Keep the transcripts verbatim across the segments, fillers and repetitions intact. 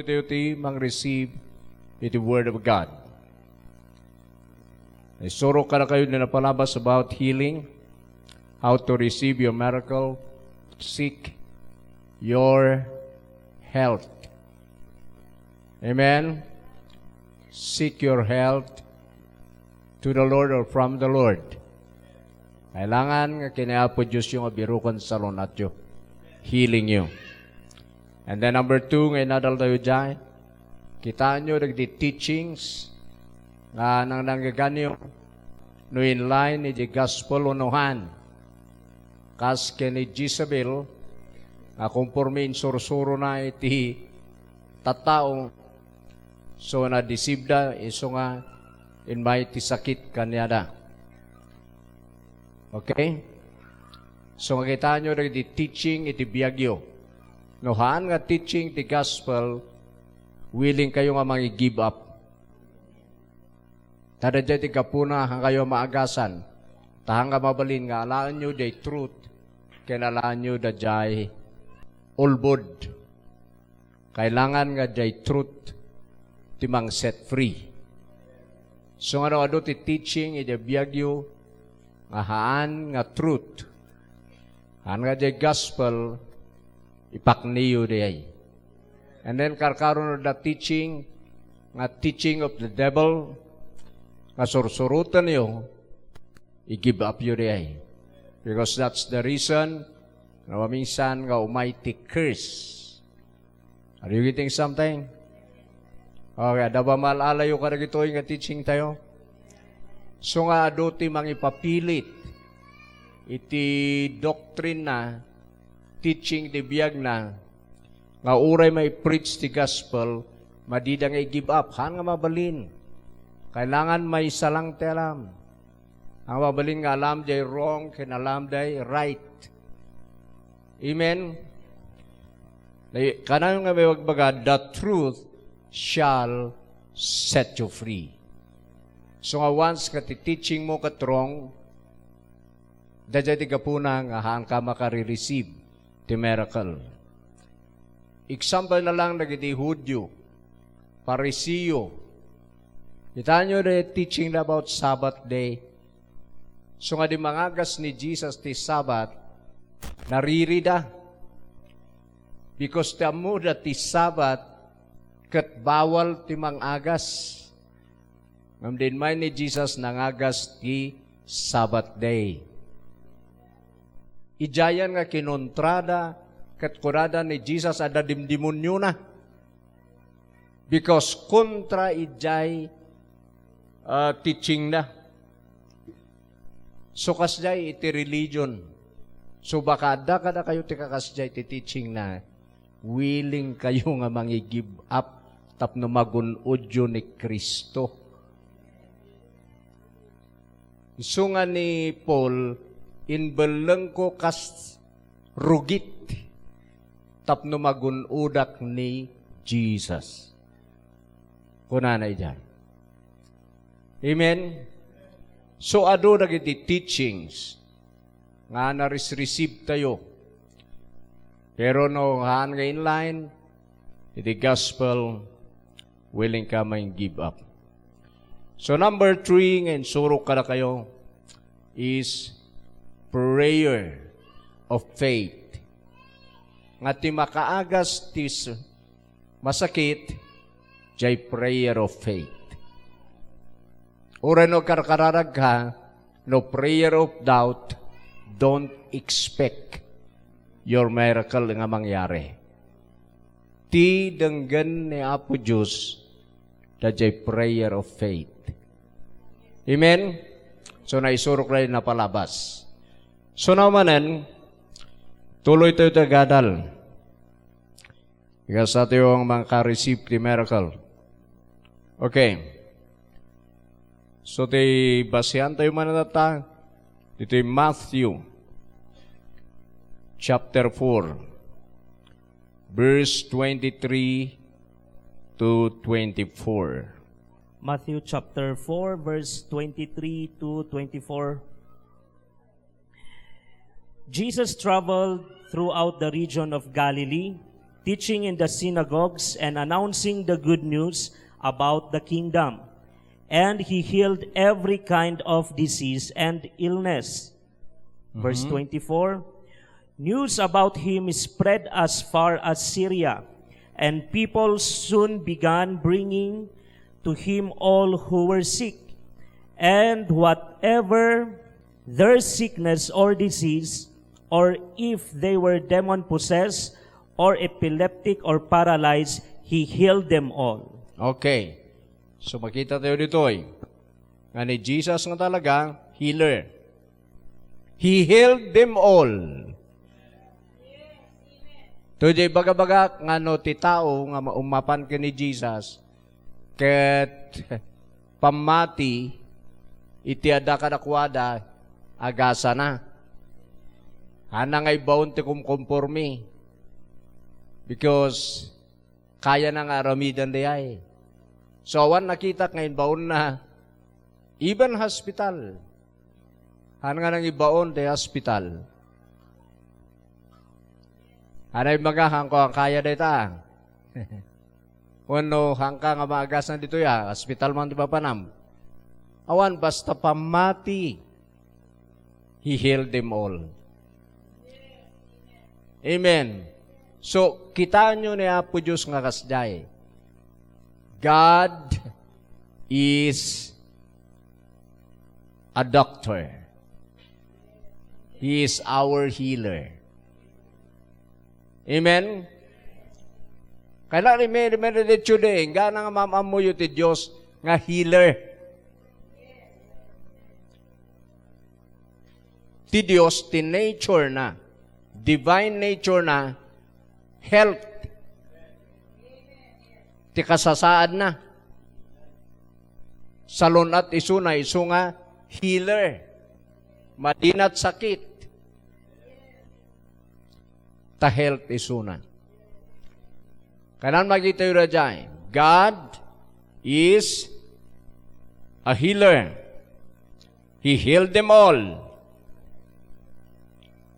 Tayo ti mang-receive iti Word of God. Isurok kadakayo ti napalabas about healing, how to receive your miracle, seek your health. Amen? Seek your health to the Lord or from the Lord. Kailangan nga ken ni Apo Diosyo nga biruken sa lunatyo. Healing you. And then number two, nga inadal tayo diay, kitaenyo dagiti teachings nga nangnangganyo no in line iti gospel wenno haan. Kas ken ni Jezebel, nga konforme insursurona iti tattao, so nadisibda, isu nga immay ti sakit kaniada. Okay? So, makitaenyo dagiti teaching iti biagyo. No haan nga teaching ti gospel, willing kayo nga mangi-give up. Ta daydiay ti gapuna, haankayo maagasan. Ta haan nga mabalin nga alaenyo diay truth, ken alaenyo daydiay ulbod. Kailangan nga diay truth ti mang-set free. So, nga no adu ti teaching iti biagyo nga haan nga truth, haan nga diay gospel, ipakniyo diay. And then, karkaron da teaching nga teaching of the devil, nga sursurotenyo, i-give up yo diay. Because that's the reason nga maminsan nga umay ti curse. Are you getting something? Okay, adda ba maal-alayo kadagitoy nga teaching tayo? So nga adu ti mangipapilit iti doctrine na, teaching ti biag na, nga uray mai-preach ti gospel, madida nga i-give up. Haan nga mabalin. Kailangan maisalang ti alam. Ang mabalin nga alam diay wrong, ken alam diay right. Amen? Nay-, kanayon nga may bagbaga, "The truth shall set you free." So nga once nga ti teaching mo ket wrong, daydiay ti gapuna nga haan ka makare-receive ti miracle. Example na lang dagiti Judio, Pariseo. Kitaenyo the teaching about Sabbath day. So nga di mangagas ni Jesus ti Sabbath, naririda. Because ti ammoda ti Sabbath, ket bawal ti mangagas. Ngem diay ni Jesus nangagas ti Sabbath day. Idiayen nga kinontrada, ket kunada ni Jesus, adda dimdemoniona. Because kontra idiay, ah, teaching na. So, kasdiay iti religion. So, baka adda kadakayo ti kakasdiay ti teaching na, willing kayo nga mangi-give up tapno magun-odyo ni Cristo. Isu nga ni Paul, "Imbellengko kas rugit tapno magun-odak ni Jesus." Kunana idiay. Amen? So, adu dagiti teachings nga nares-receive tayo. Pero no haan nga in line iti gospel, willing ka mang give up. So, number three nga insurok kadakayo is prayer of faith. Nga ti makaagas ti s-, masakit, diay prayer of faith. Uray no karkararag ka, no prayer of doubt, don't expect your miracle nga mangyari. Ti denggen ni Apo Dios, daydiay prayer of faith. Amen? So, naisurok na yung napalabas. So, now manen, tuloy tayo tagadal. Ikasatayo ang maka-receive ti miracle. Okay. So, ti basihan tayo man data, dito Matthew chapter four, verse twenty-three to twenty-four. Matthew chapter four, verse twenty-three to twenty-four. Jesus traveled throughout the region of Galilee, teaching in the synagogues and announcing the good news about the kingdom. And he healed every kind of disease and illness. Verse Mhm. twenty-four, News about him spread as far as Syria, and people soon began bringing to him all who were sick, and whatever their sickness or disease, or if they were demon possessed, or epileptic, or paralyzed, he healed them all. Okay. So, makita tayo ditoy nga ni Jesus nga talaga, healer. He healed them all. Toy di bagabagak nga no ti tao nga maummapan ken ni Jesus, ket pammati iti adda kadakuada, agasana. Haanna nga ibaon ti kumkompormi. Because kayana nga aramiden dayay. So, awan nakitak nga imbaonna, even hospital. Haan nga nangibaon ti hospital. Anay mga hangko ang kaya dayta. Wenno hangka nga maagasna ditoy, ah, hospital man ti papanam. Awan, basta pammati, he healed them all. Amen. So, kitaenyo ni Apo Dios nga kasdiay. God is a doctor. He is our healer. Amen? Kailangan may, may religion din. Gana nga maam-ammoyo ti Dios nga healer. Ti Dios, ti nature na, divine nature na, health. Ti kasasaadna. Salun-at isuna, isu nga healer. Madinat sakit. Ta health isuna. Kanan makita yu daydiay, God is a healer. He healed them all.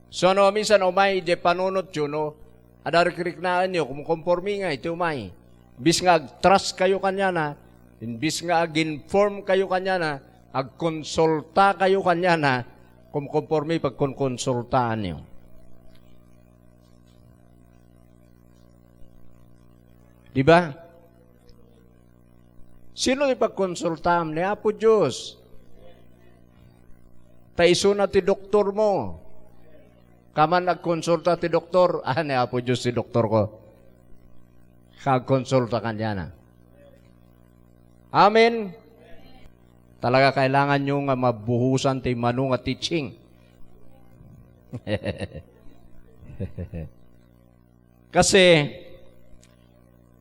So, no, minsan umay, di panunot yun, no? Adda rikriknaan nyo, kumkompormi nga, iti umay. Imbis nga ag-trust kayo kanyana, imbis nga ag-inform kayo kanyana, agkonsulta kayo kanyana, kumkompormi pagkonkonsultaan nyo. Di ba? Sino ti pagkonsultam? Ni Apo Dios. Ta isuna ti doktor mo. Kaman agkonsulta ti doktor, ah, ni Apo Dios ti doktor ko. Kagkonsulta kaniana. Amen. Talaga kailangan nyo nga mabuhusan ti mano nga teaching. Kasi,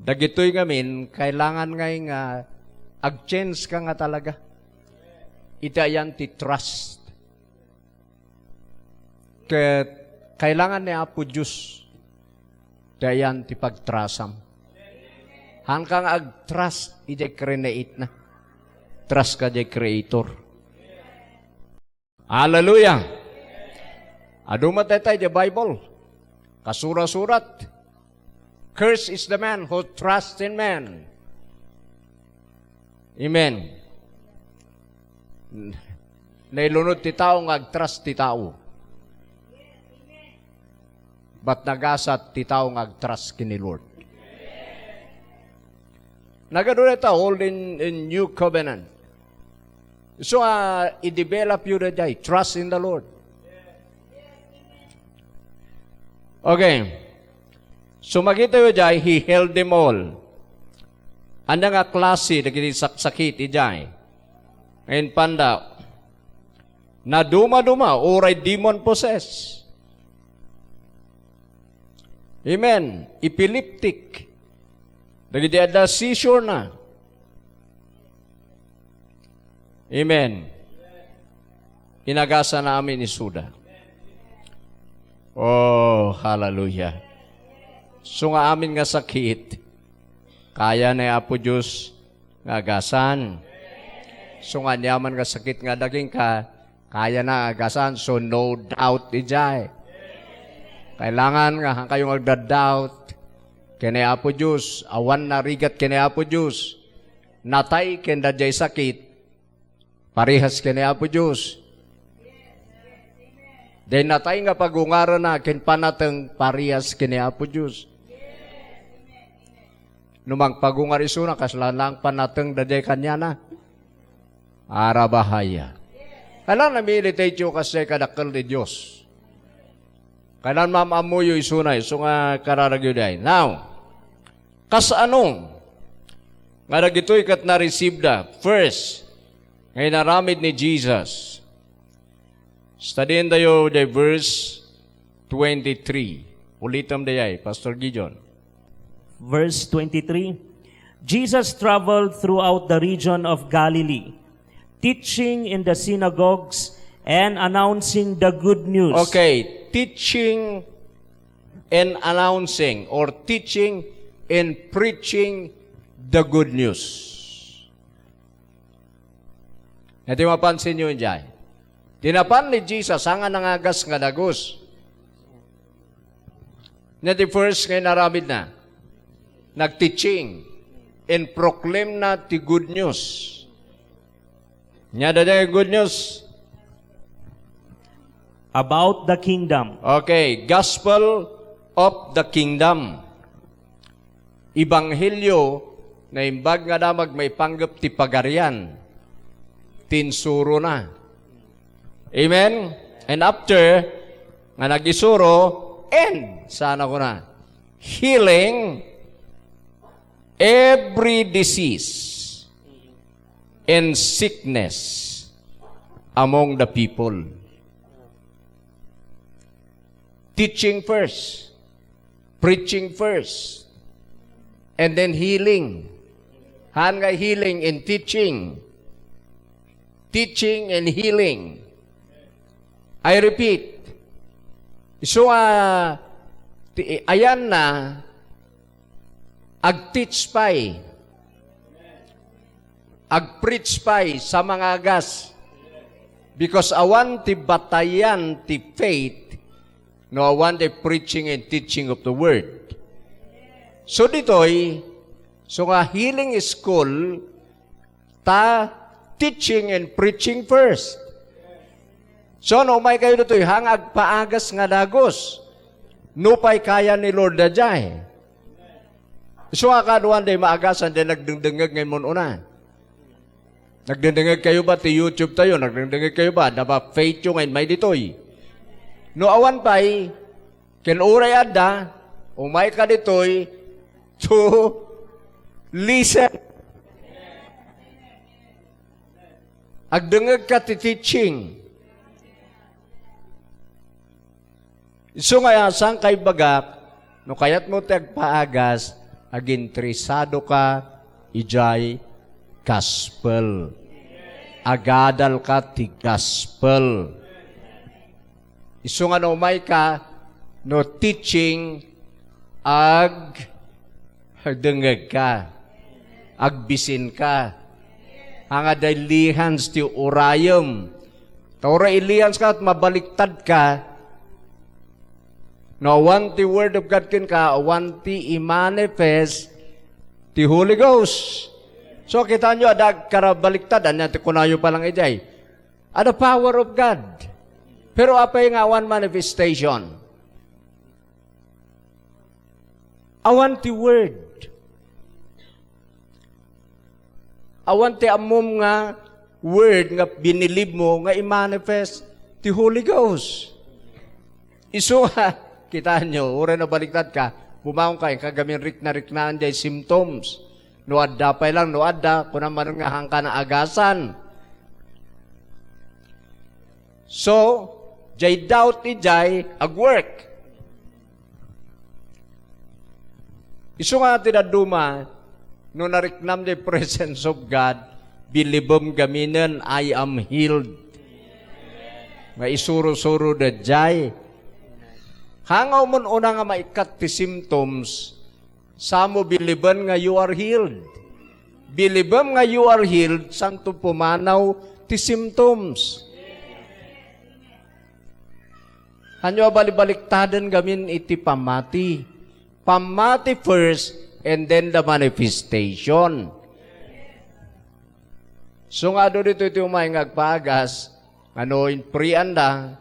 dagitoy ngamin, kailangan ngay nga ag-change ka nga talaga. Iti ayan ti trust. Ket kailangan ni Apo Dios ti ayan ti pagtrasam. Haanka nga ag-trust idiay create na. Trust ka diay Creator. Hallelujah! Adu met dayta idiay Bible. Kasura-surat. Curse is the man who trusts in man. Amen. Nailunod ti tao nga agtrust ti tao. But nagasat ti tao nga agtrust ken ni Lord. Nagadu dayta, all in, in new covenant. So, ah, i-develop you daydiay, trust in the Lord. Okay. So, makita yo diay, he healed them all. Ania nga klase dagiti saksakit idiay? Ngayon, panda, nadumaduma, uray demon possessed. Amen. Epileptic. Dagiti adda seizure na. Amen. Inagasana amin isuda. Oh, hallelujah. So nga amin nga sakit, kaya ni Apo Dios nga agasan. So nga aniaman nga sakit nga dagingka, kayana agasan. So no doubt idiay. Kailangan nga hankayo nga agda-doubt. ken ni Apo Dios, awan narigat ken ni Apo Dios. Natay ken daydiay sakit, parehas ken ni Apo Dios. Daydiay natay nga pagungarna ken panateng, parehas ken ni Apo Dios. No mangpagungar isuna, kasla laeng panateng daydiay kaniana. Arabahaya. Kailan namili tayo kasdiay kadakkel ti Dios? Kailan maam-ammoyo isuna, isu nga kararagyo diay? Now, kasano nga dagitoy ket na-receive da? First, nga inaramid ni Jesus. Studyentayo diay verse twenty-three. Ulitem diay, Pastor Gideon. Verse twenty-three, Jesus traveled throughout the region of Galilee, teaching in the synagogues and announcing the good news. Okay, teaching and announcing, or teaching and preaching the good news. Iti mapansin nyo, jay. Tinapan ni Jesus, haan nga nangagas nga dagus. Iti first nga inaramid na, nag-teaching and proclaim na ti good news. Ania daydiay good news? About the kingdom. Okay, gospel of the kingdom. Ebanghelio, naimbag nga damag maipanggep ti pagarian, ti insurona. Amen? And after, nga nagisuro, and, sana ko na, healing every disease and sickness among the people. Teaching first. Preaching first. And then healing. Haan nga healing in teaching. Teaching and healing. I repeat. Isu nga, ti, ayan na, ag-teach pay. Ag-preach pay sa mangagas. Because awan ti batayan ti faith no awan ti preaching and teaching of the word. So ditoy, so nga healing school, ta teaching and preaching first. So no umay kayo ditoy, haan nga agpaagas nga dagus. Nupay kaya ni Lord daydiay. Isu nga kaaduan diay maagasan, diay nagdengdengngeg nga immun-una. Nagdengdengngeg kayo ba ti YouTube tayo? Nagdengdengngeg kayo ba? Adda ba faith yo nga immay ditoy? No awan pay, ken uray adda, umay ka ditoy to listen. Agdengngeg ka ti teaching. Isu nga saan ka ibagak, no kayatmo ti agpaagas, aginteresado ka idiay gospel. Agadal ka ti gospel. Isu nga no umay ka, no teaching, ag Agdengngeg ka. Agbisin ka. Haan nga adda ilihans ti urayem. Ta uray ilihans ka ket mabaliktad ka. No awan ti Word of God kenka, awan ti i-manifest ti Holy Ghost. So, kitaenyo, adda agkarabaliktad. Ania ti kunayo pa lang idiay? Adda power of God. Pero apay nga awan manifestation? Awan ti word. Awan ti ammom nga word nga binilib mo nga i-manifest ti Holy Ghost. Isu nga, kitaenyo, uray nabaliktad ka, bumangon ka, inka gamin rikna-riknaan diay symptoms. No adda pay lang, no adda, kuna man nga haan ka naagasan. So, diay doubt idiay agwork. Isu nga ti dadduma, no nariknam diay presence of God, bilibem gaminen, "I am healed." Nga isuro-suro daydiay. Haan nga umun-una nga maikkat ti symptoms, samo biliben nga you are healed. Bilibem nga you are healed, saanto pumanaw ti symptoms. Haanyo a balibaliktaden gamin iti pammati. Pammati first, and then the manifestation. So nga adu ditoy ti umay nga agpaagas, nga no inpreeanda,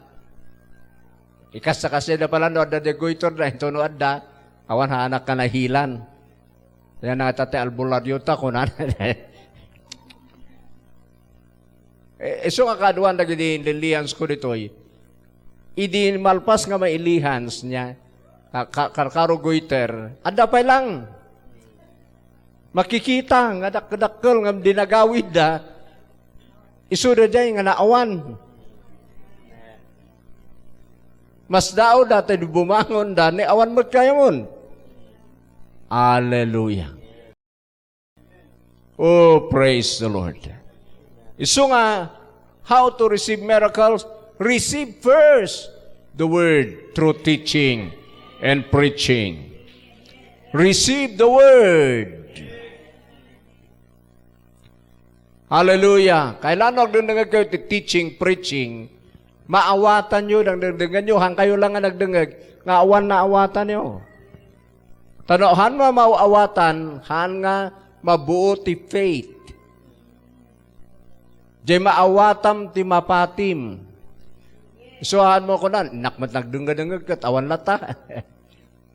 ikasakasida pala no adda di goiter da, into no adda, awan haanak kanahilan. Yan nga ta ti albularyo ta, kunana. Eh, isu nga kaaduan dagiti lilians ko ditoy. Idi malpas nga mailihans niya, ka-, ka-, karkaro goiter, adda pay lang. Makikita nga dakdakkel nga dinagawidda, isu daydiay nga naawan. Masdaawda ti bumangonda ni awan met kayamon. Hallelujah. Oh, praise the Lord. Isu nga, how to receive miracles? Receive first the word through teaching and preaching. Receive the word. Hallelujah. Kailangan agdengdengngeg kayo ti teaching, preaching. Maawatanyo, dengdengdengngegyo, han kayo lang nga nagdengngeg, nga awan naawatanyo. Ta no han nga maaw-awatan, han nga mabuo ti faith. Jay maawatam ti mapatim. Isu han mo kunan, innak met nagdengngedengngeg ket awan latta.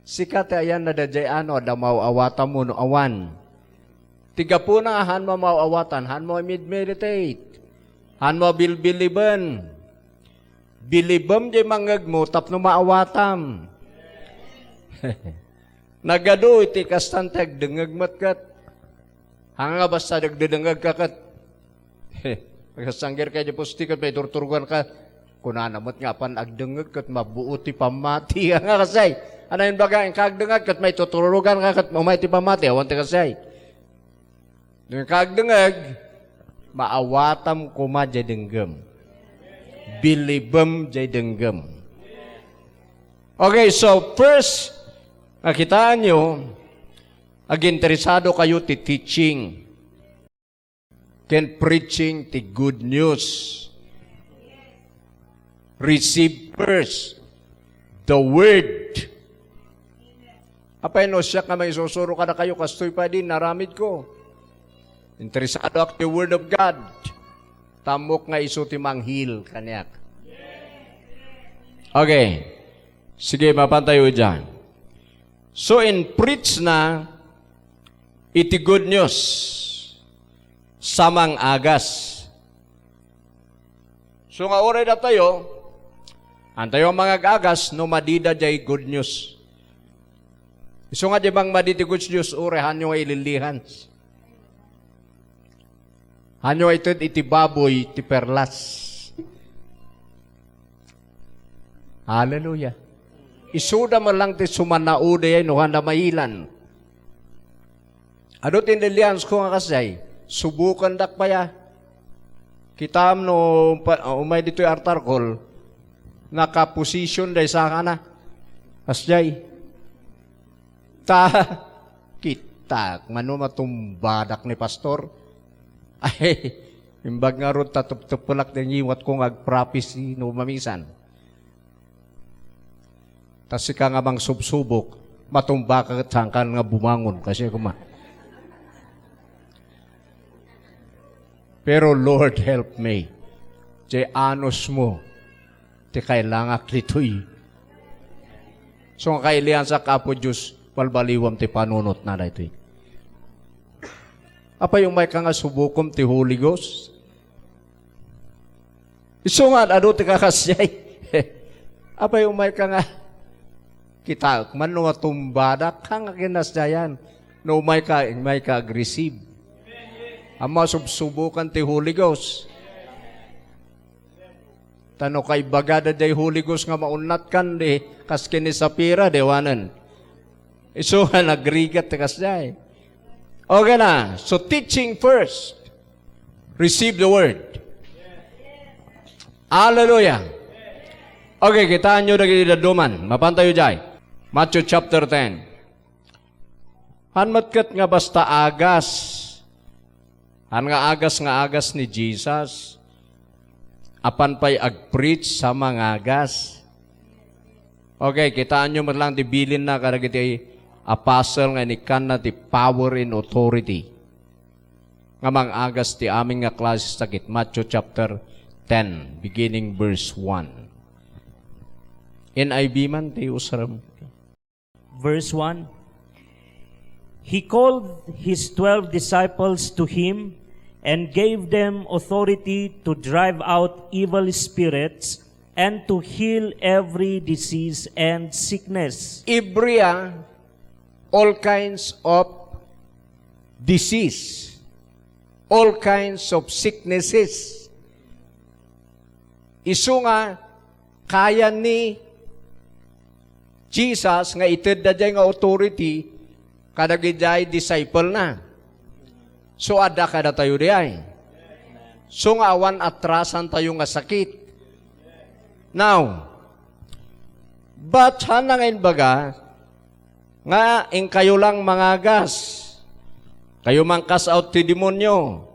Sika ti ayanna daydiay ano, adda maaw-awatam mo no awan. Ti gapuna, han mo maaw-awatan, han mo i-meditate. Han mo bilbiliben. Bilibem jay mangngegmo tapno maawatam. Nagadu iti kastan ti agdengngeg met ket. Haan nga basta dagdedengngeg ka ket. Agsanggir ka di posti ket maiturturogan ka. Kunana met nga apan agdengngeg ket mabuo ti pammati. Haan nga kasay. Haan nga imbaga, inka agdengngeg ket maituturugan ka ket umay ti pammati. Awan ti kasay. No inka agdengngeg, maawatam koma jay denggem. Bilibem jay denggem. Okay, so first, nakitaanyo, aginteresado kayo ti teaching ken preaching ti good news. Receive first the word. Apay no siak nga mangisusuro kadakayo, kastoy pay di naramidko. Interesadoak ti word of God. Tammok nga isu ti manghil kaniak. Okay. Sige, mapantayo dyan. So, in-preach na iti good news sa mang-agas. So nga uray datayo, hantayo nga mangag-agas no madida jay good news. Isu nga di bang madi ti good news, uray hanyo nga ililihans. Hanyo nga ited iti baboy ti perlas. Hallelujah. Isuda man lang ti sumanaudayay no handa mailan. Adu ti inliliansko nga kasdiay, subukandak pay a. Kitaem no pa-, umay ditoy altar call, nakaposition day sakana. Kasdiay. Ta, kitak, mano matumbadak ni pastor. Ay, imbag ngarud ta teptepelak ti ngiwatko nga agprophecy no mamisan. Ta sika nga mangsubsubok, matumbaka ket sangkan nga bumangon, kasi kuma. Pero Lord, help me. Jay anusmo ti kailangak ditoy. So, nga kailiansak, Apo Dios, balbaliwam ti panunotna daytoy. Apay umayka nga subukom ti Holy Ghost? Isu nga adu ti kakasdiay. Apay umayka nga, kitaek man no matumbadak, haan nga kinasdiayan. No umayka, umayka ag-receive. Ammom a subsubokan ti Holy Ghost. Ta no kaibagada jay Holy Ghost nga maunnatkan, di kas ken ni Safira, di awanen. Isu nga nagrigat ti kasdiay. Okay na. So, teaching first. Receive the word. Hallelujah. Okay, kitaenyo dagiti dadduma. Mapantayo jay. Matthew chapter ten. Haan met ket nga basta agas. Haan nga agas nga agas ni Jesus. Apan pay agpreach sa mangagas. Okay, kitaenyo met lang ti bilinna kadagiti apostle nga inikkanna ti power and authority nga mangagas ti amin nga klase sakit. Matthew chapter ten, beginning verse one. N I V man ti usarem. Verse one, He called his twelve disciples to him and gave them authority to drive out evil spirits and to heal every disease and sickness. Ibria, all kinds of disease, all kinds of sicknesses. Isu nga kaya ni Jesus nga itedda jay nga authority kadagiti disciple na. So, adda kadatayo diay. So nga awan atrasan tayo nga sakit. Now, but hana nga inbaga, nga inkayo lang mangagas. Kayo mangkas out ti demonyo.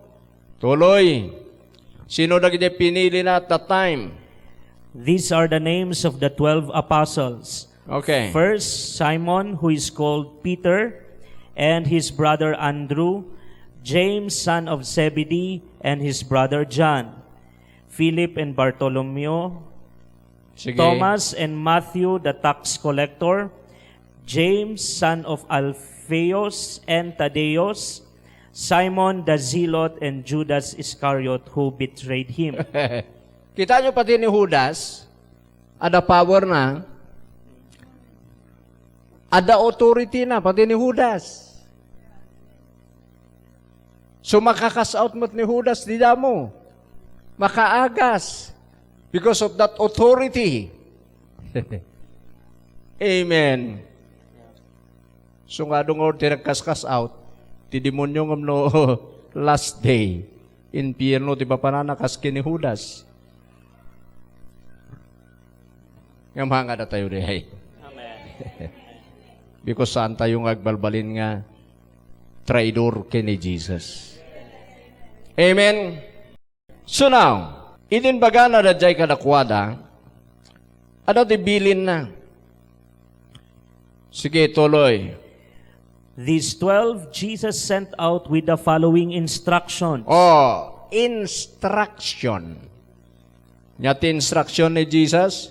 Tuloy. Sino dagiti pinili na at that time? These are the names of the twelve apostles. Okay. First, Simon, who is called Peter, and his brother Andrew, James, son of Zebedee, and his brother John, Philip and Bartholomew, Sige. Thomas and Matthew, the tax collector, James, son of Alphaeus, and Thaddeus, Simon the Zealot, and Judas Iscariot, who betrayed him. Kita nyo pati ni Judas, ada power na, ada authority na, pati ni Judas. So, makakas out met ni Judas, di damo. Makaagas. Because of that authority. Amen. So, nga dungor ti nagkaskas out, ti demonyo ngem no last day, impierno ti papanana kas ken ni Judas. Nga maangada tayo diay. Amen. Because saan tayo nga agbalbalin nga traidor ken ni Jesus. Amen. So now, idin bagana da jay kadakuada, ada ti bilinna. Sige, tuloy. These twelve Jesus sent out with the following instructions. Oh, instruction. Nya ti instruction ni Jesus?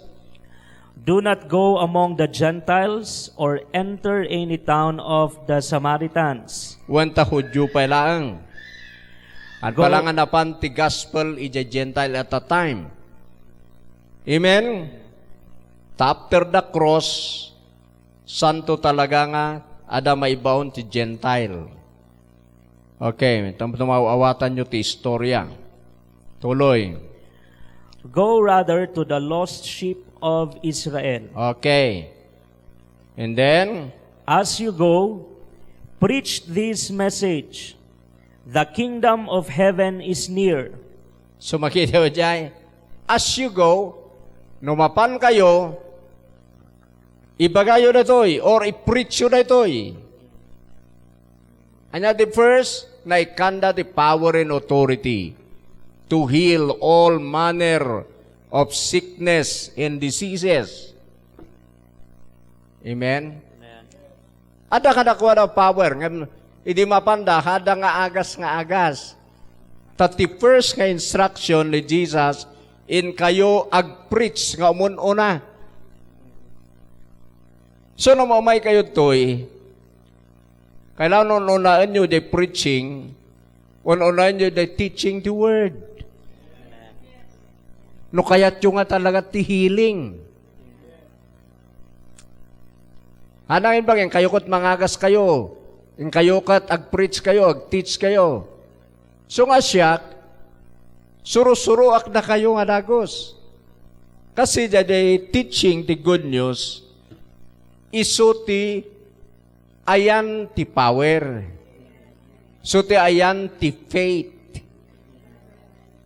Do not go among the Gentiles or enter any town of the Samaritans. Wen ta Judio pay laeng. At Go- pala nga napan ti gospel iti Gentile at that time. Amen? Ta after the cross, santo talaga nga ada maibaon ti Gentile. Okay, tam-, tumaw-awatan nyo ti istorya. Tuloy. Go rather to the lost sheep of Israel. Okay. And then? As you go, preach this message. The kingdom of heaven is near. So, makita mo dyan, as you go, no mapan kayo, ibagayo daytoy or i-preach yo daytoy. Anya ti first, naikkanda ti power and authority to heal all manner of sickness and diseases. Amen? Amen. Adda kadakuada power, ngem idi mapanda, adda nga agas nga agas. Ta ti first nga instruction ni Jesus, inkayo agpreach nga umun-una. So, no maumay kayo toy, kailangan un-unaenyo di preaching, un-unaenyo di teaching the word. No kayatyo nga talaga ti healing. Hanangin bang, inkayo ket mangagas kayo, inkayo ket agpreach kayo, agteach kayo. So nga siak, suro-suroak dakayo nga dagus. Kasi daydiay teaching ti good news, isu ti ayan ti power. Isu ti ayan ti faith.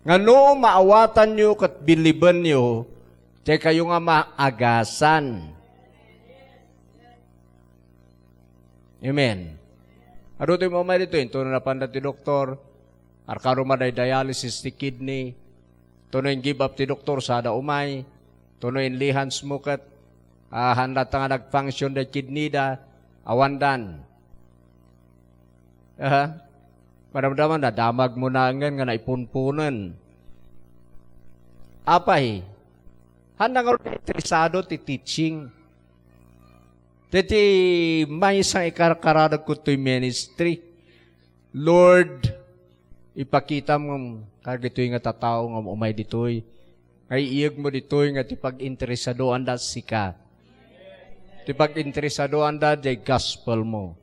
Nga no maawatanyo ket bilibenyo, daykayo nga maagasan. Amen. Adu ti maumay ditoy, intono napanda ti doktor, arkaro madialysis ti kidney, tono in-give up ti doktor, sada umay, tono in-lay hands mo ket, ah, handa ta nga nag-function day kidney da, Awandan. Aha. Madamdama, nadamag mo na ngan nga naipunpunen. Apay, handa nga interesado ti teaching. Deti maysa nga ikarkaradagko toy ministry. Lord, ipakitam kadagitoy nga tattao nga umay ditoy. Nga iiyegmo ditoy nga ti pag-interesadoanda sika. Ti pag-interesadoanda jay gospel mo.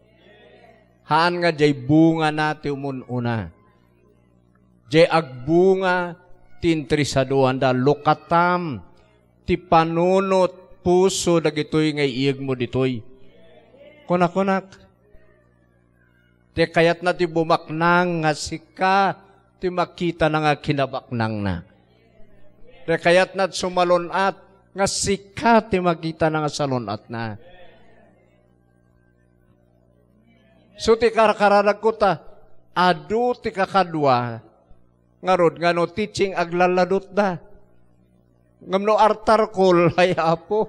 Haan nga jay bungana ti umun-una. Jay agbunga ti interesadoanda. Lukatam ti panunot puso dagitoy nga iiyegmo ditoy. Kunakunak, ti kayatna ti bumaknang nga sika ti makitana nga kinabaknangna. Ti kayatna ti sumalun-at nga sika ti makitana nga salun-atna. So, ti karkaradagko ta, adu ti kakadua, ngarud nga no teaching aglalladutda. Ngem no altar call, ay Apo,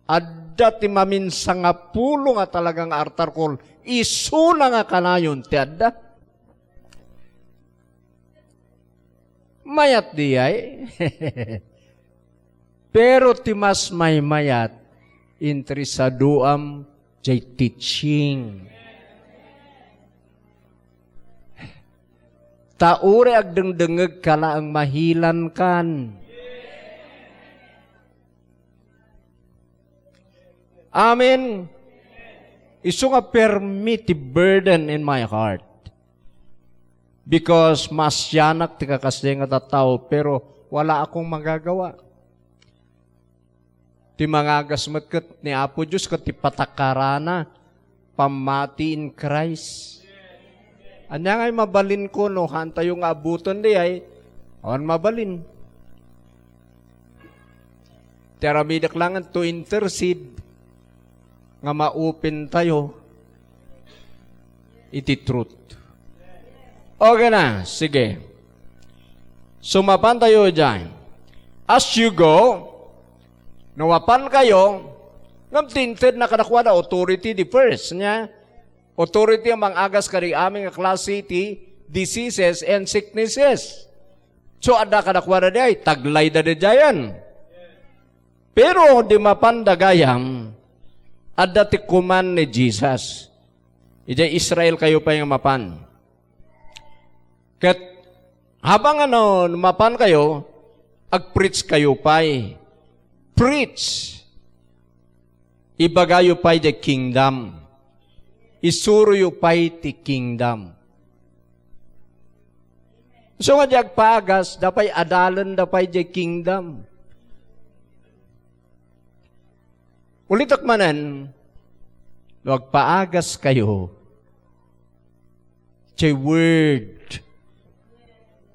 adda ti maminsangapulo nga talaga nga altar call. Isuna nga kanayon ti adda. Mayat diay? Pero ti mas maymayat, interesaduam jay teaching. Ta uray agdengdengngeg ka laeng mahilankan. Amen. Isu nga permi ti burden in my heart. Because maasianak ti kakasdiay nga tattao, pero wala akong magagawa. Ti mangagas met ket ni Apo Dios ket ti patakarana, pammati in Christ. Ania ngay mabalinko no haantayo nga abuten diay? Awan mabalin. Ti aramidek laengen to intercede nga maupintayo iti truth. Okay na, sige. So, mapantayo idiay. As you go, no mapankayo, ngem ti intedna kadakuada, authority di first, nia? Authority a mangagas kadi amin nga klase ti diseases and sicknesses. So, adda kadakuada diay, taglayda diayen. Pero di mapanda gayam, adda ti command ni Jesus. Idiay Israel kayo pay nga mapan. Ket habang ano, mapan kayo, ag-preach kayo pay. Preach. Ibagayo pay the kingdom. Isuroyo pay ti kingdom. So nga di agpaagas, da pay adalenda pay the kingdom. Ulitek manen, no agpaagas kayo, the word,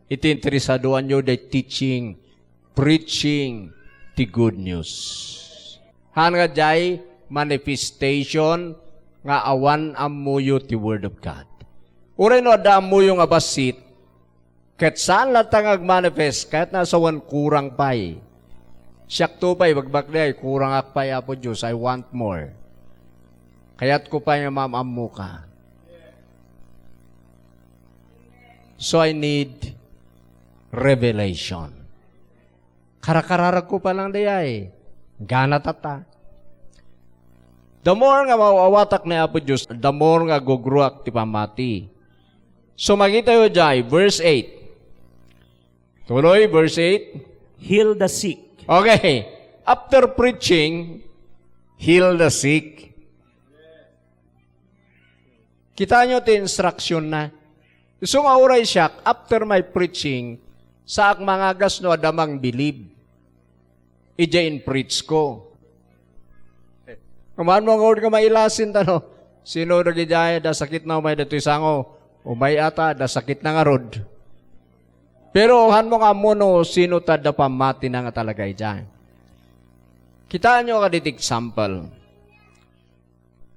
iti interesadoanyo the teaching, preaching the good news. Haan nga diay manifestation nga awan ammoyo ti Word of God. Uray no adda ammoyo nga bassit, ket saan latta nga agmanifest, kayatna a sawen kurang pay. Siakto pay, bagbagdi ay, kurangak pay, Apo Dios, I want more. Kayatko pay nga maam-ammoka. So I need revelation. Karakararagko pa lang dayay. Gana tata. The more nga maawatak ni Apo Dios, the more nga gugruak ti pammati. So, makitayo jay, verse eight. Tuloy, verse eight. Heal the sick. Okay. After preaching, heal the sick. Kitaenyo ti instruction na. Isu nga uray siak, after my preaching, saak mangagas no adda mangbilib idiay in-preach ko. Kaman mo nga mailasin tano. Sino dagidiay da sakit na umay datoy sango? Umay ata da sakit na ngarud. Pero han mo nga ammo no sino ta da pammati na nga talaga idiay. Kitaenyo kaditi example.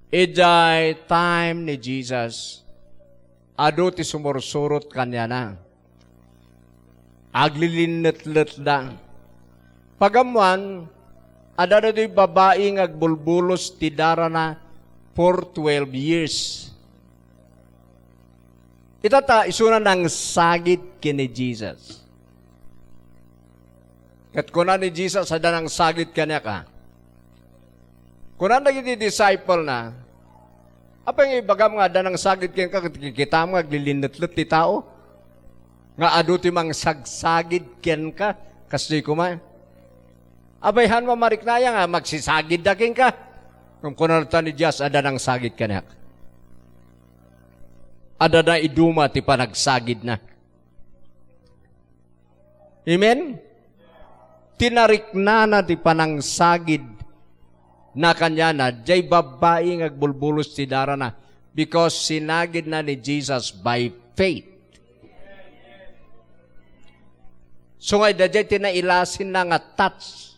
Idiay time ni Jesus, adu ti sumursurot kaniana. Aglilinnetletda. Pagammoan, adda daytoy babai nga agbulbulos ti darana for twelve years. Ita ta, isuna nangsagid ken ni Jesus. Ket kuna ni Jesus, "Adda nangsagid kaniak, a." Kuna dagiti disciple na, "Apay nga ibagam nga adda nangsagid kenka ket kikitam nga aglilinetlet ti tao? Nga adu ti mangsagsagid kenka, kasdi koma? Apay, haan mariknaan nga magsisagidda kenka?" Ngem kuna latta ni Jesus, "Adda nangsagid kaniak." Adda naiduma ti panagsagidna. Amen? Tinariknana ti panangsagid na kaniana, diay babbai nga agbulbulos ti darana, because sinagidna ni Jesus by faith. So nga, daydiay ti nailasinna nga touch.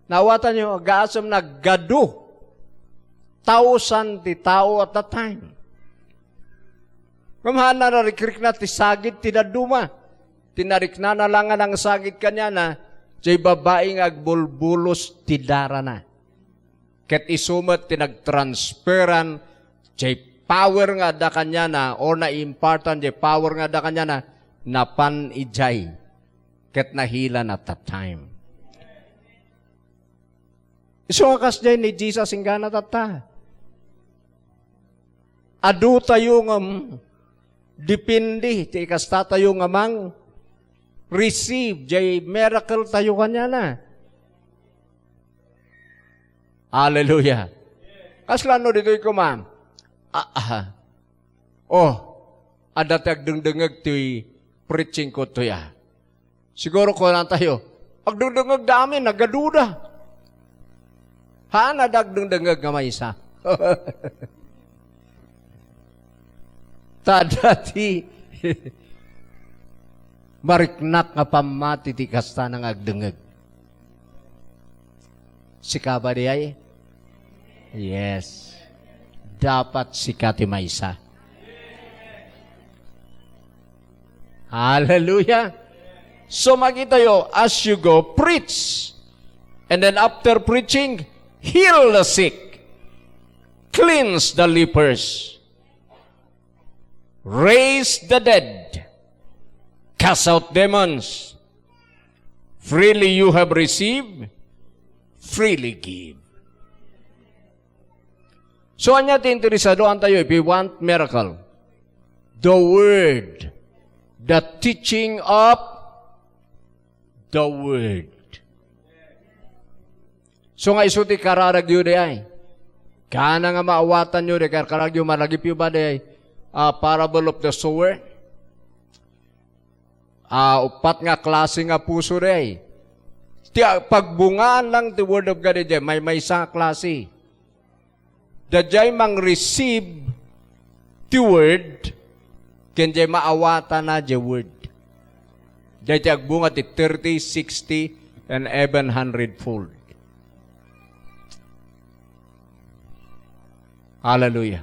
Naawatanyo, agasem naggadu thousand ti tao at that time. Ngem haan narikrikna ti sagid ti dadduma. Tinariknana la nga nangsagid kaniana, diay babbai nga agbulbulos ti darana. Ket isu met ti nagtransferan diay power nga adda kaniana, or naimpartan diay power nga adda kaniana, napan idiay. Ket nahilan at that time. Isu nga kasdiay ni Jesus inggana tatta. Adu tayo nga, mm, depende ti ikastatayo nga mang-receive diay miracle tayo kaniana. Hallelujah. Kasla no ditoy koma, ah, ah, oh, adda ti agdengdengngeg ti preaching ko toy, a. Siguro kuna tayo, agdengdengngeg da amin, nagaduda. Haan adda agdengdengngeg nga maysa. Ta adda ti mariknak nga pammati ti kasta nga agdengngeg. Sika ba diay? Yes. Dapat sika ti maysa. Hallelujah. So makitayo, as you go, preach. And then after preaching, heal the sick. Cleanse the lepers. Raise the dead. Cast out demons. Freely you have received, freely give. So, ania ti interesado antayo if we want miracle? The word. The teaching of the word. So nga isu ti kararagyo diay. Kana nga maawatanyo diay karkararagyo, malagipyo ba diay, ah, parable of the sower? Ah, uppat nga klase nga puso diay. Ti, ah, pagbungaan lang ti Word of God diay, maymaysa nga klase. Daydiay mang-receive ti Word, ken diay maawatana diay Word. Diay ti agbunga ti thirty, sixty, and even hundred fold. Hallelujah.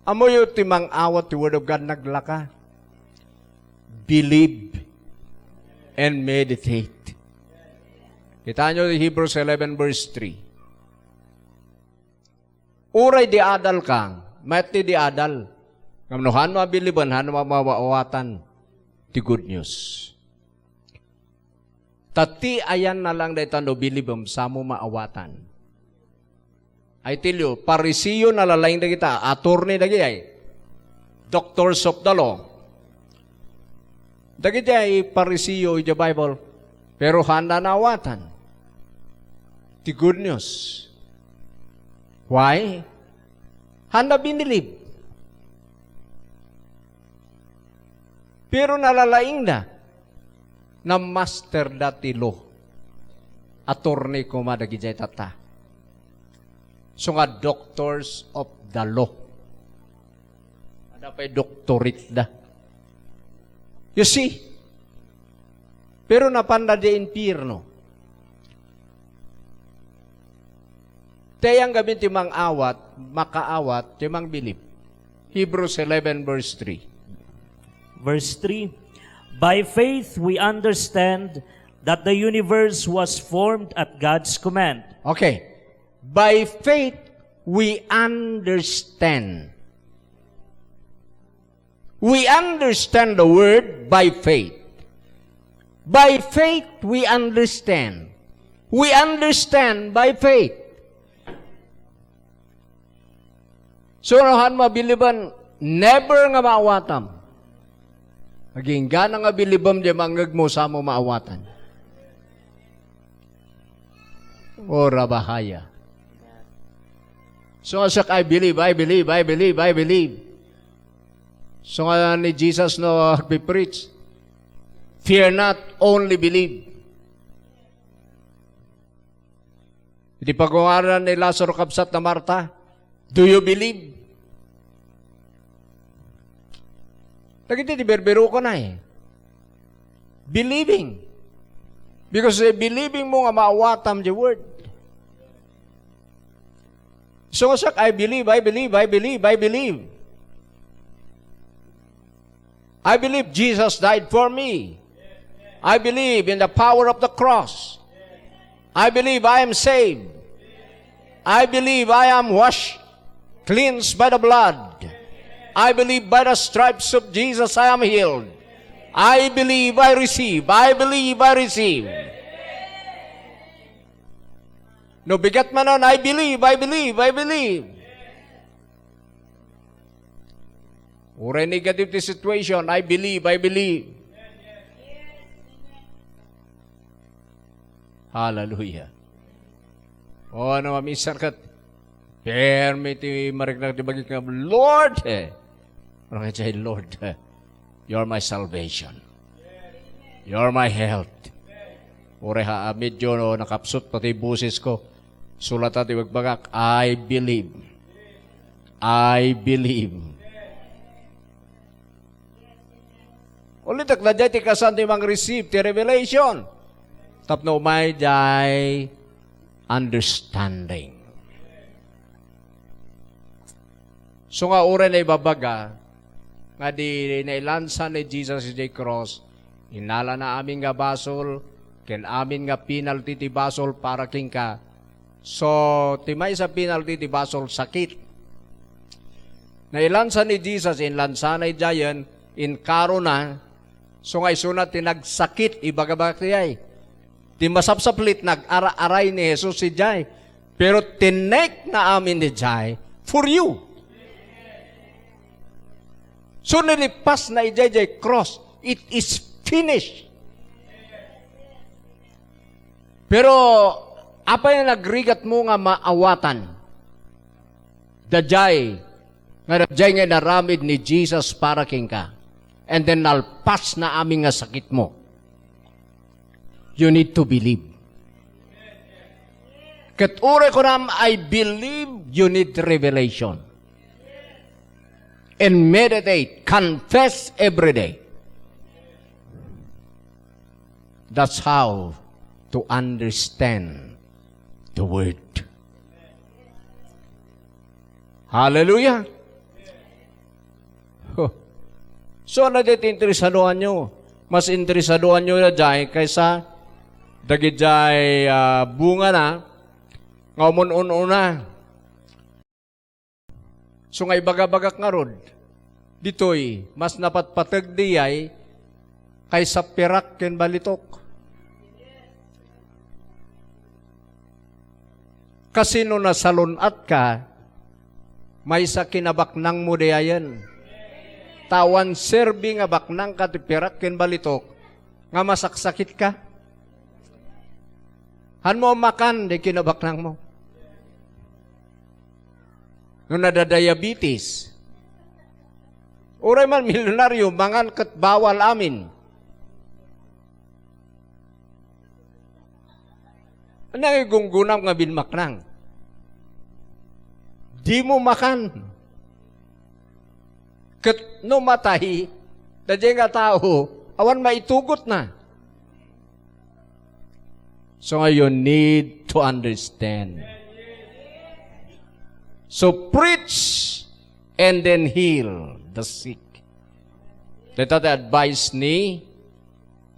Ammoyo ti mang-awat ti Word of God, naglaka. Believe and meditate. Kitaenyo ti Hebrews eleven verse three. Uray di adal ka, mayat ti di adal. Ngem no haan mo a believe-en, haan mo a maawatan ti good news. Ta ti ayanna lang dayta no bilibem, samo maawatan. I tell you, Pariseo nalalaing dagita, attorney dagiti, doctors of the law. Dagiti ay Pariseo iti Bible, pero haanda naawatan ti good news. Why? Haanda binilib. Pero nalalaingda, namasterda ti law. Attorney koma dagidiay tatta. So nga, doctors of the law. Adda pay doctorate da. You see? Pero napanda di impierno. Ti ayan gamin ti mang-awat, makaawat, ti mangbilib. Hebrews eleven verse three. Verse three, "By faith we understand that the universe was formed at God's command." Okay. By faith, we understand. We understand the word by faith. By faith, we understand. We understand by faith. So, no, han mabiliban, never nga maawatam. Agingga nga bilibem diay mangngegmo, samo maawatan. O rabahaya. So, siak, "I believe, I believe, I believe, I believe." So nga ni Jesus no agpi-preach, "Fear not, only believe." Iti pagungarna ni Lazaro, kabsat, ni Marta, "Do you believe?" Dagiti ti birbirokona, eh. Believing. Because, eh, believing mo nga maawatam ti word. So, siak, "I believe, I believe, I believe, I believe." I believe Jesus died for me. I believe in the power of the cross. I believe I am saved. I believe I am washed, cleansed by the blood. I believe by the stripes of Jesus I am healed. I believe I receive. I believe I receive. No bigat man on, "I believe, I believe, I believe." Uray negative ti situation, "I believe, I believe." Hallelujah. O, ano, mamisan ket, permi ti mariknak ti bagik nga, "Lord," eh. Ano nga siya, "Lord, eh, you're my salvation. You're my health." Uray ha, ah, medyo, no, nakapsut pati boses ko. Sulata ti bagbagak, "I believe. I believe." Ulitek, daydiay ti kasano ti mang-receive ti revelation. Tapno umay diay understanding. So nga uray naibabaga nga di nailansa ni Jesus idiay cross, innalana amin nga basol, ken amin nga penalty ti basol para kenka. So, ti maysa penalty ti basol, sakit. Nailansa ni Jesus, inlansana idiayen, inkarona, so nga isuna ti nagsakit, ibagabagak ti ay. Ti masapsaplit, nag-ara-aray ni Jesus idiay. Pero tinekna amin idiay for you. So, nilipasna idiay, idiay cross, "It is finished." Pero apay nga nagrigatmo nga maawatan? Daydiay nga, daydiay nga inaramid ni Jesus para kenka. And then nalpasna amin nga sakitmo. You need to believe. Ket uray kunam, "I believe," you need revelation. And meditate, confess every day. That's how to understand the word. Hallelujah. Huh. So, ano ti interesadoanyo? Mas interesadoanyo daydiay kaysa dagidiay, ah, bungana nga umun-un-una. So nga ibagabagak ngarud, ditoy, mas napatpateg diay kaysa pirak ken balitok. Kasino nasalun-atka, maysa kinabaknangmo diayen. Ta awan serbi nga baknangka ti pirak ken balitok nga masaksakitka. Hanmo makan di kinabaknangmo. No nadadiabetes, uray man milyonaryo, mangan ket bawal amin. Ania nga igunggunam nga binmaknang? Dimo makan. Ket no matay, daydiay nga tao, awan maitugotna. So nga, you need to understand. So preach and then heal the sick. Dayta ti advice ni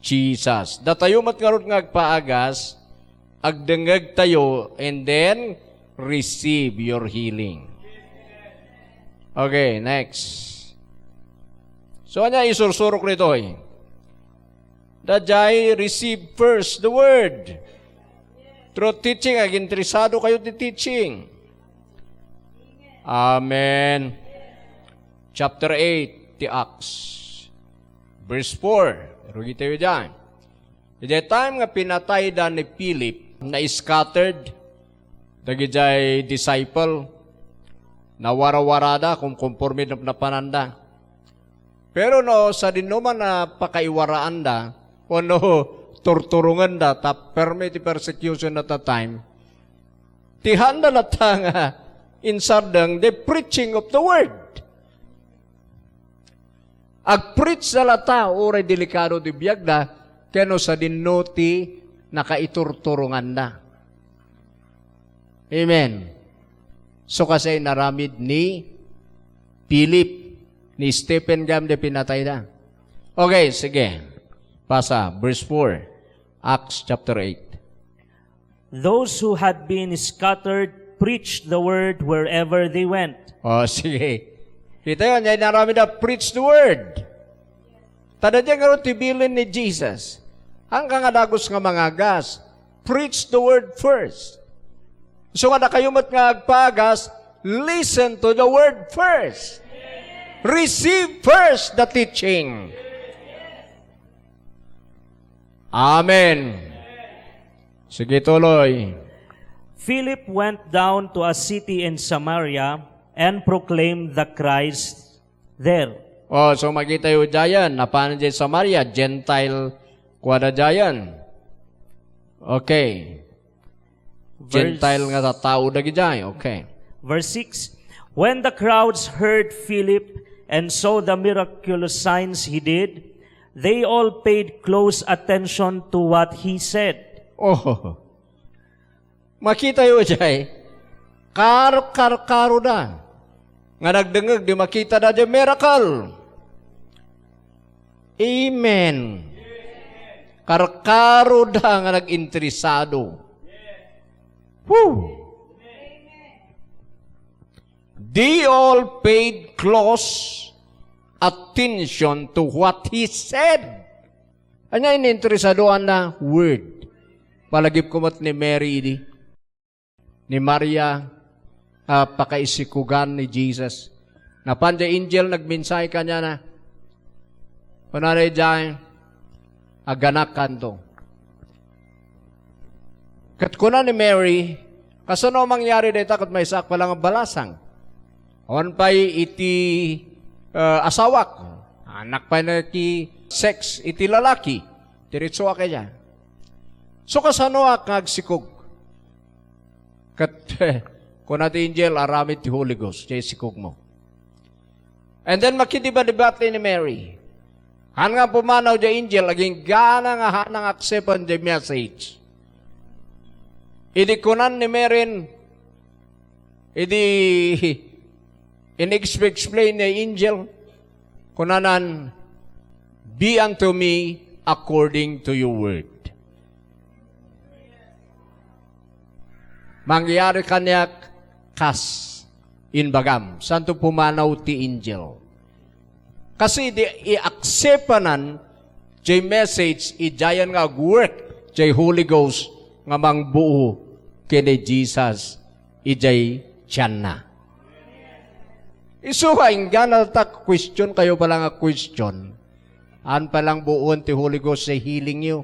Jesus. Datayo met ngarud nga agpaagas, agdengngegtayo, and then receive your healing. Okay, next. So, ania isursurok ditoy? Daydiay, receive first the word. Through teaching, aginteresado kayo ti teaching. Amen. Chapter eight, ti Acts. Verse four. Rugi tayo dyan. Idiay time nga pinatayda ni Philip, na-scattered dagidiay disciple, nawarawarada, kumkonforme napnapananda. Pero no, sadino man a pakaiwaraanda, wenno turturongenda, tapno permi ti persecution at that time, ti haanda latta nga insardeng the preaching of the word. Agpreach da latta, uray delikado ti biagda, ken no sadino ti nakaiturturonganda. Amen. So, kasi inaramid ni Philip, ni Stephen, gayam di pinatayda. Okay, sige. Pasa, verse four, Acts chapter eight. Those who had been scattered preached the word wherever they went. Oh, sige. Kita yun, yan inaramid a preach the word. Tada dyan nga ti bilin ni Jesus. Ang ka nga dagus nga mangagas, preach the word first. So nga dakayo met nga agpagas, listen to the word first. Receive first the teaching. Amen. Sige, tuloy. Philip went down to a city in Samaria and proclaimed the Christ there. Oh, so makita yu dyan, napan di Samaria, Gentile, kuada dyan. Okay. Gentile nga tattao dagijay. Okay. Verse six, when the crowds heard Philip and saw the miraculous signs he did, they all paid close attention to what he said. Oh. Makita yu jay. Kar-, kar-, karoda. Nga nagdengngeg di makita da jay miracle. Amen. Karkaroda nga nag-interesado. Woo! They all paid close attention to what he said. Ania ininteresadoanna? Word. Palagip ko met ni Mary idi. Ni Maria, a, pakaisikugan ni Jesus. Napan di angel nagmensahe kaniana. Kunana idiay, "Aganakkanto." Ket kuna ni Mary, "Kasano mangyari dayta ket maysaak pay la nga balasang? Awan pay iti, eh, asawak. Annak pay naki-sex iti lalaki. Diretsoak idiay." So, kasanoak nga agsikog? Ket, kuna ti angel, "Aramid ti Holy Ghost, jay sikogmo." And then, makidibadibati ni Mary. Haan nga pumanaw jay angel, agingga nga haan nga acceptan jay message. Idi kunan ni Mary, idi in-explain ni angel, kunanan, "Be unto me according to your word." Mangyari kaniak kas imbagam. Santo pumanaw ti angel. Kasi di i-acceptanan jay message, idiayen nga agwork jay Holy Ghost nga mangbuo ken ni Jesus idiay tianna. Isu nga inggana ta question kayo pala nga question. Haan pay la buon ti Holy Ghost jay healing yu.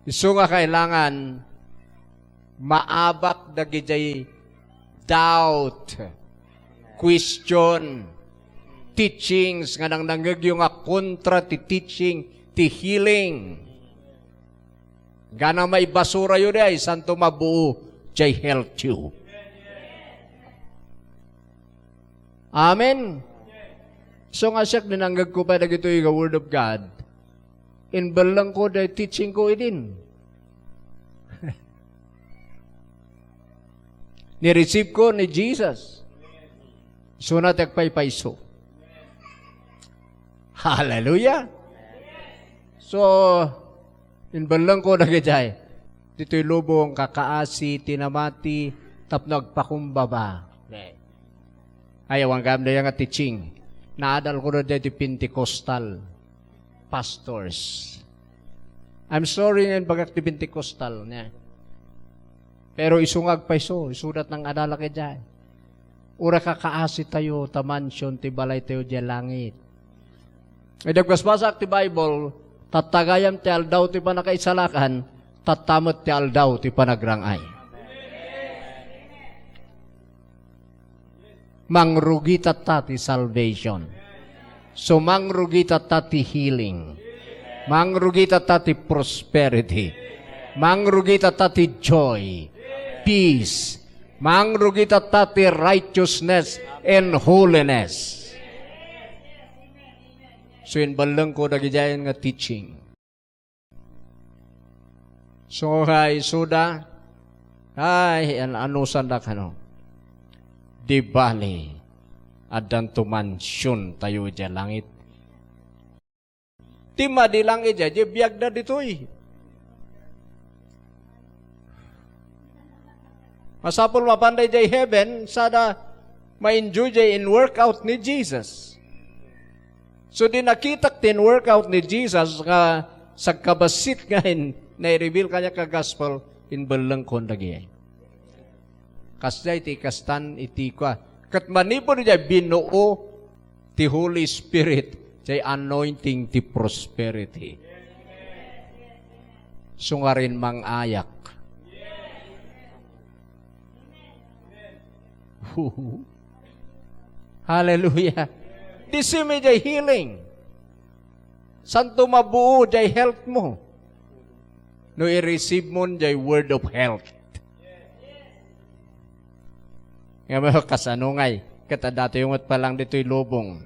Isu nga kailangan maabak dagidiay doubt, question, teachings nga nangnangngegyo nga kontra ti teaching ti healing. Gana maibasurayo diay, santo mabuo jay health yu. Amen. So nga siak, dinangngegko pay dagitoy nga Word of God. Inbellengko day teaching ko idin. Ni-receive ko ni Jesus. Isuna ti agpaypayso. Hallelujah. So, inbellengko dagijay. ditoy lubong, kakaasi ti namati tapno agpakumbaba. Ay, awan gayam daya nga teaching. Naadal ko na daytoy Pentecostal pastors. I'm sorry nga imbagak ti Pentecostal, ne? Pero isu nga agpayso, isudat nang adalak idiay. Uray kakaasi tayo, ta mansion ti balay tayo diay langit. Idi agbasbasaak ti Bible, tatta gayam ti aldaw ti pannakaisalakan, tatta met ti aldaw ti panagrang-ay. Mangrugi tatta ti salvation. So, mangrugi tatta ti healing. Mangrugi tatta ti prosperity. Mangrugi tatta ti joy, peace. Mangrugi tatta ti righteousness and holiness. So, imbellengko dagidiay nga teaching. So, nga isuda, ay, an-, anusan da kano? Di bali, addanto mansion tayo idiay langit. Ti madi lang idiay, di biagda ditoy. Masapul mapanda idiay heaven, sada ma-enjoy diay in workout ni Jesus. So, di nakitak ti in-workout ni Jesus nga sagkabassit nga in-, nai-reveal kaniak nga gospel, imbellengkon dagidiay. Kasdiay ti ikastan iti kua. Ket manipud idiay binuo ti Holy Spirit, diay anointing ti prosperity. Sungarin mangayak. Hallelujah. Di simi diay healing. Santo mabuo diay health mo. No i-receive mo diay word of health. Nga mo, kasano ngay? Ket adda tayo met palang ditoy lubong.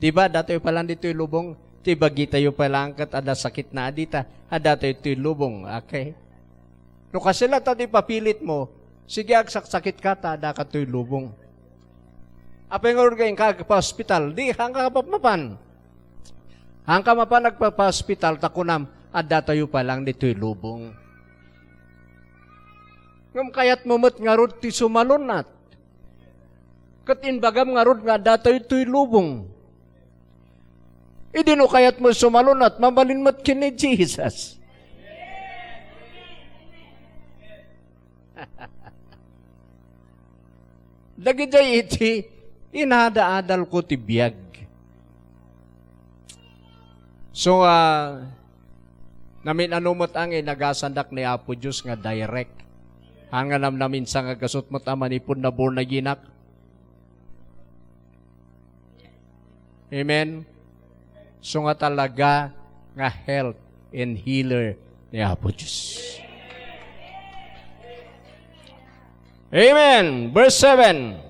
Di ba, adda tayo palang ditoy lubong? Ti bagi tayo palang ket adda sakit na adita. Adda tayo ditoy lubong. Okay? No kasla ta ti papilit mo, sige, agsaksakit ka, ta adda ka toy lubong. Apay nga urgain ka agpa-hospital? Di, haan ka mapan. Haan ka mapan agpa-hospital, ta kunam, adda tayo palang ditoy lubong. Ngem kayat mo met ngarud ti sumalunat. Ket imbagam ngarud nga adda tayo toy lubong. Idi no kayat mo sumalunat, mabalin met ken ni Jesus. Dagidiay iti inada-adal ko ti biag. So, ah, namin-ano met ang inagasandak ni Apo Dios nga direct. Haan nga namnaminsan nga gasut met a manipud na born again-ak. Amen? So nga talaga nga health and healer ni Apo Dios. Amen. Verse seven.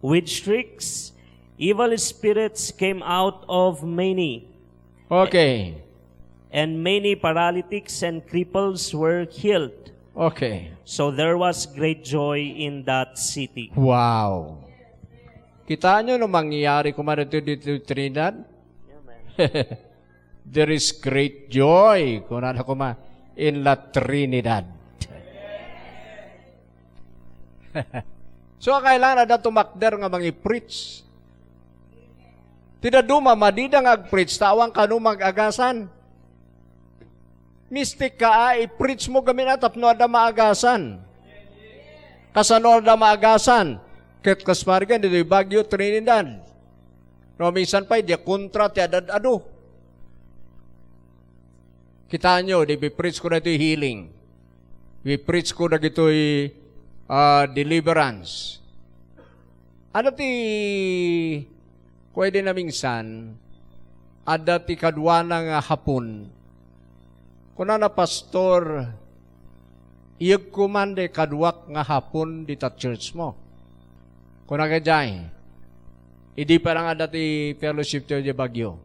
With shrieks, evil spirits came out of many. Okay. And many paralytics and cripples were healed. Okay. So there was great joy in that city. Wow. Kita nyo no mangyayari kuma dito, dito Trinidad? There is great joy, kunana kuma, in La Trinidad. So, kailangan adda tumakder nga mangi-preach. Ti dadduma, madida nga ag-preach, ta awan kano mag-agasan. Mistik ka, a, i-preach mo gamin a tapno adda maagasan. Kasano adda maagasan? Ket kas parigan, ditoy Baguio, Trinidad. No, minsan pay, di kontra ti ad-adu. Kita nyo, di bi-preach ko dagitoy healing. Bi-preach ko dagitoy, ah, deliverance. Ano ti, kuwa di naminsan, adda ti kaduana nga Hapon. Kunana, "Pastor, iyegko man di kaduak nga Hapon dita church mo." Kuna kadiay, idi pa lang adda ti fellowship ti di Baguio.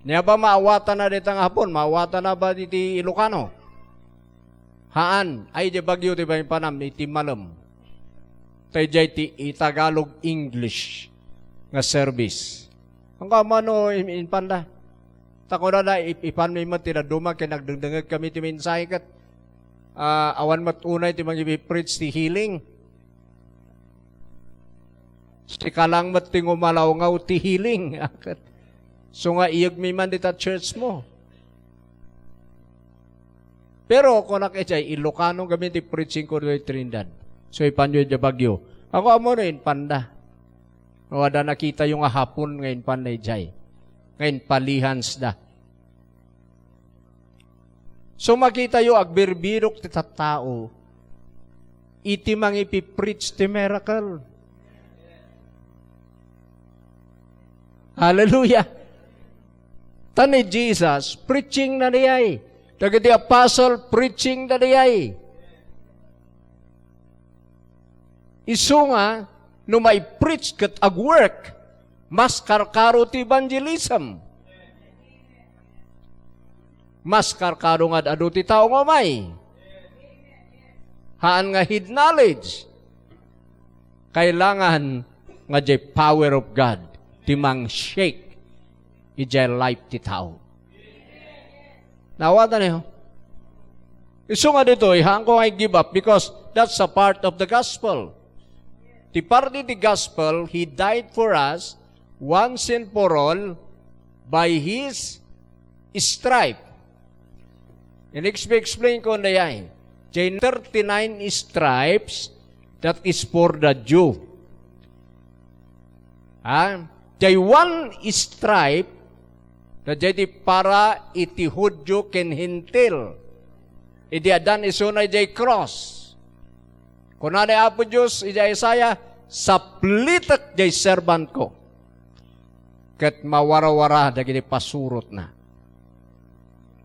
Niya ba maawatan na dita nga Hapon? Maawatan na ba iti Ilocano? Haan, ay di Baguio ti bayan panam, iti Malem. Tay jay ti i-Tagalog English nga service. Ang kamano in, in panda? Ta kunada, ip-, ipanmi met ti dadduma ken nagdengdengngeg kami ti mensahe ket, ah, awan met unay ti mangipi-preach ti healing. Sika lang met ti ngumalawngaw ti healing. Ket isu nga iyegmi man dita church mo. Pero kunak idiay, Ilocano ngamin ti preaching ko ditoy Trinidad. So, ipanyo idiay Baguio. Ako, ammo no, inpanda. O, adda nakitayo nga Hapon nga inpanda idiay. Nga inpalihansda. So, makitayo, agbirbirok ti tattao iti mangipi-preach ti miracle. Hallelujah! Ta ni Jesus, preaching na diay. Dagiti apostle, preaching na diay. Isu nga, no mai-preach ket ag-work, mas karkaro ti evangelism. Mas karkaro nga ad-adu ti tao nga umay. Haan nga head knowledge. Kailangan nga diay power of God ti mang-shake idiay life ti tao. Naawatan niyo? Isu nga ditoy, haan ko nga i-give up because that's a part of the gospel. Ti parte ti gospel, He died for us once and for all by His stripe. In-explain ko na yan. Diay thirty-nine stripes, that is for the Jew. Ha? Diay one stripe, na diay ti para iti Judio ken Hentil. Idi addan isuna diay cross. Kuna ni Apo Dios iti Isaiah, "Saplitek diay servant ko, ket mawarawara dagiti pasurotna."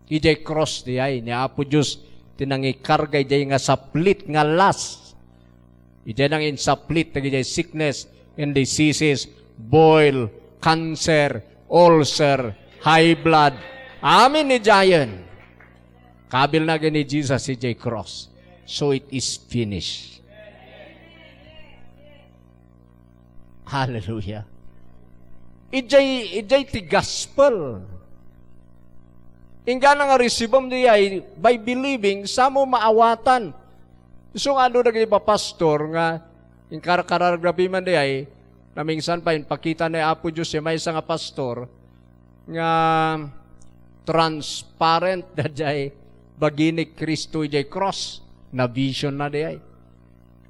Idiay cross diay ni Apo Dios ti nangikarga idiay nga saplit nga las. Idiay nanginsaplit dagiti sickness and diseases, boil, cancer, ulcer, high blood. Amin idiayen. Kabilna ken ni Jesus idiay cross. So it is finished. Hallelujah. Idiay, idiay ti gospel. Inggana nga receive-em diay by believing, samo maawatan. Isu nga adu dagiti papastor nga inkarkararagda piman diay, namingsan pay inpakita ni Apo Dios ti maysa nga pastor nga transparent daydiay bagi ni Cristo idiay cross. Na-vision na diay.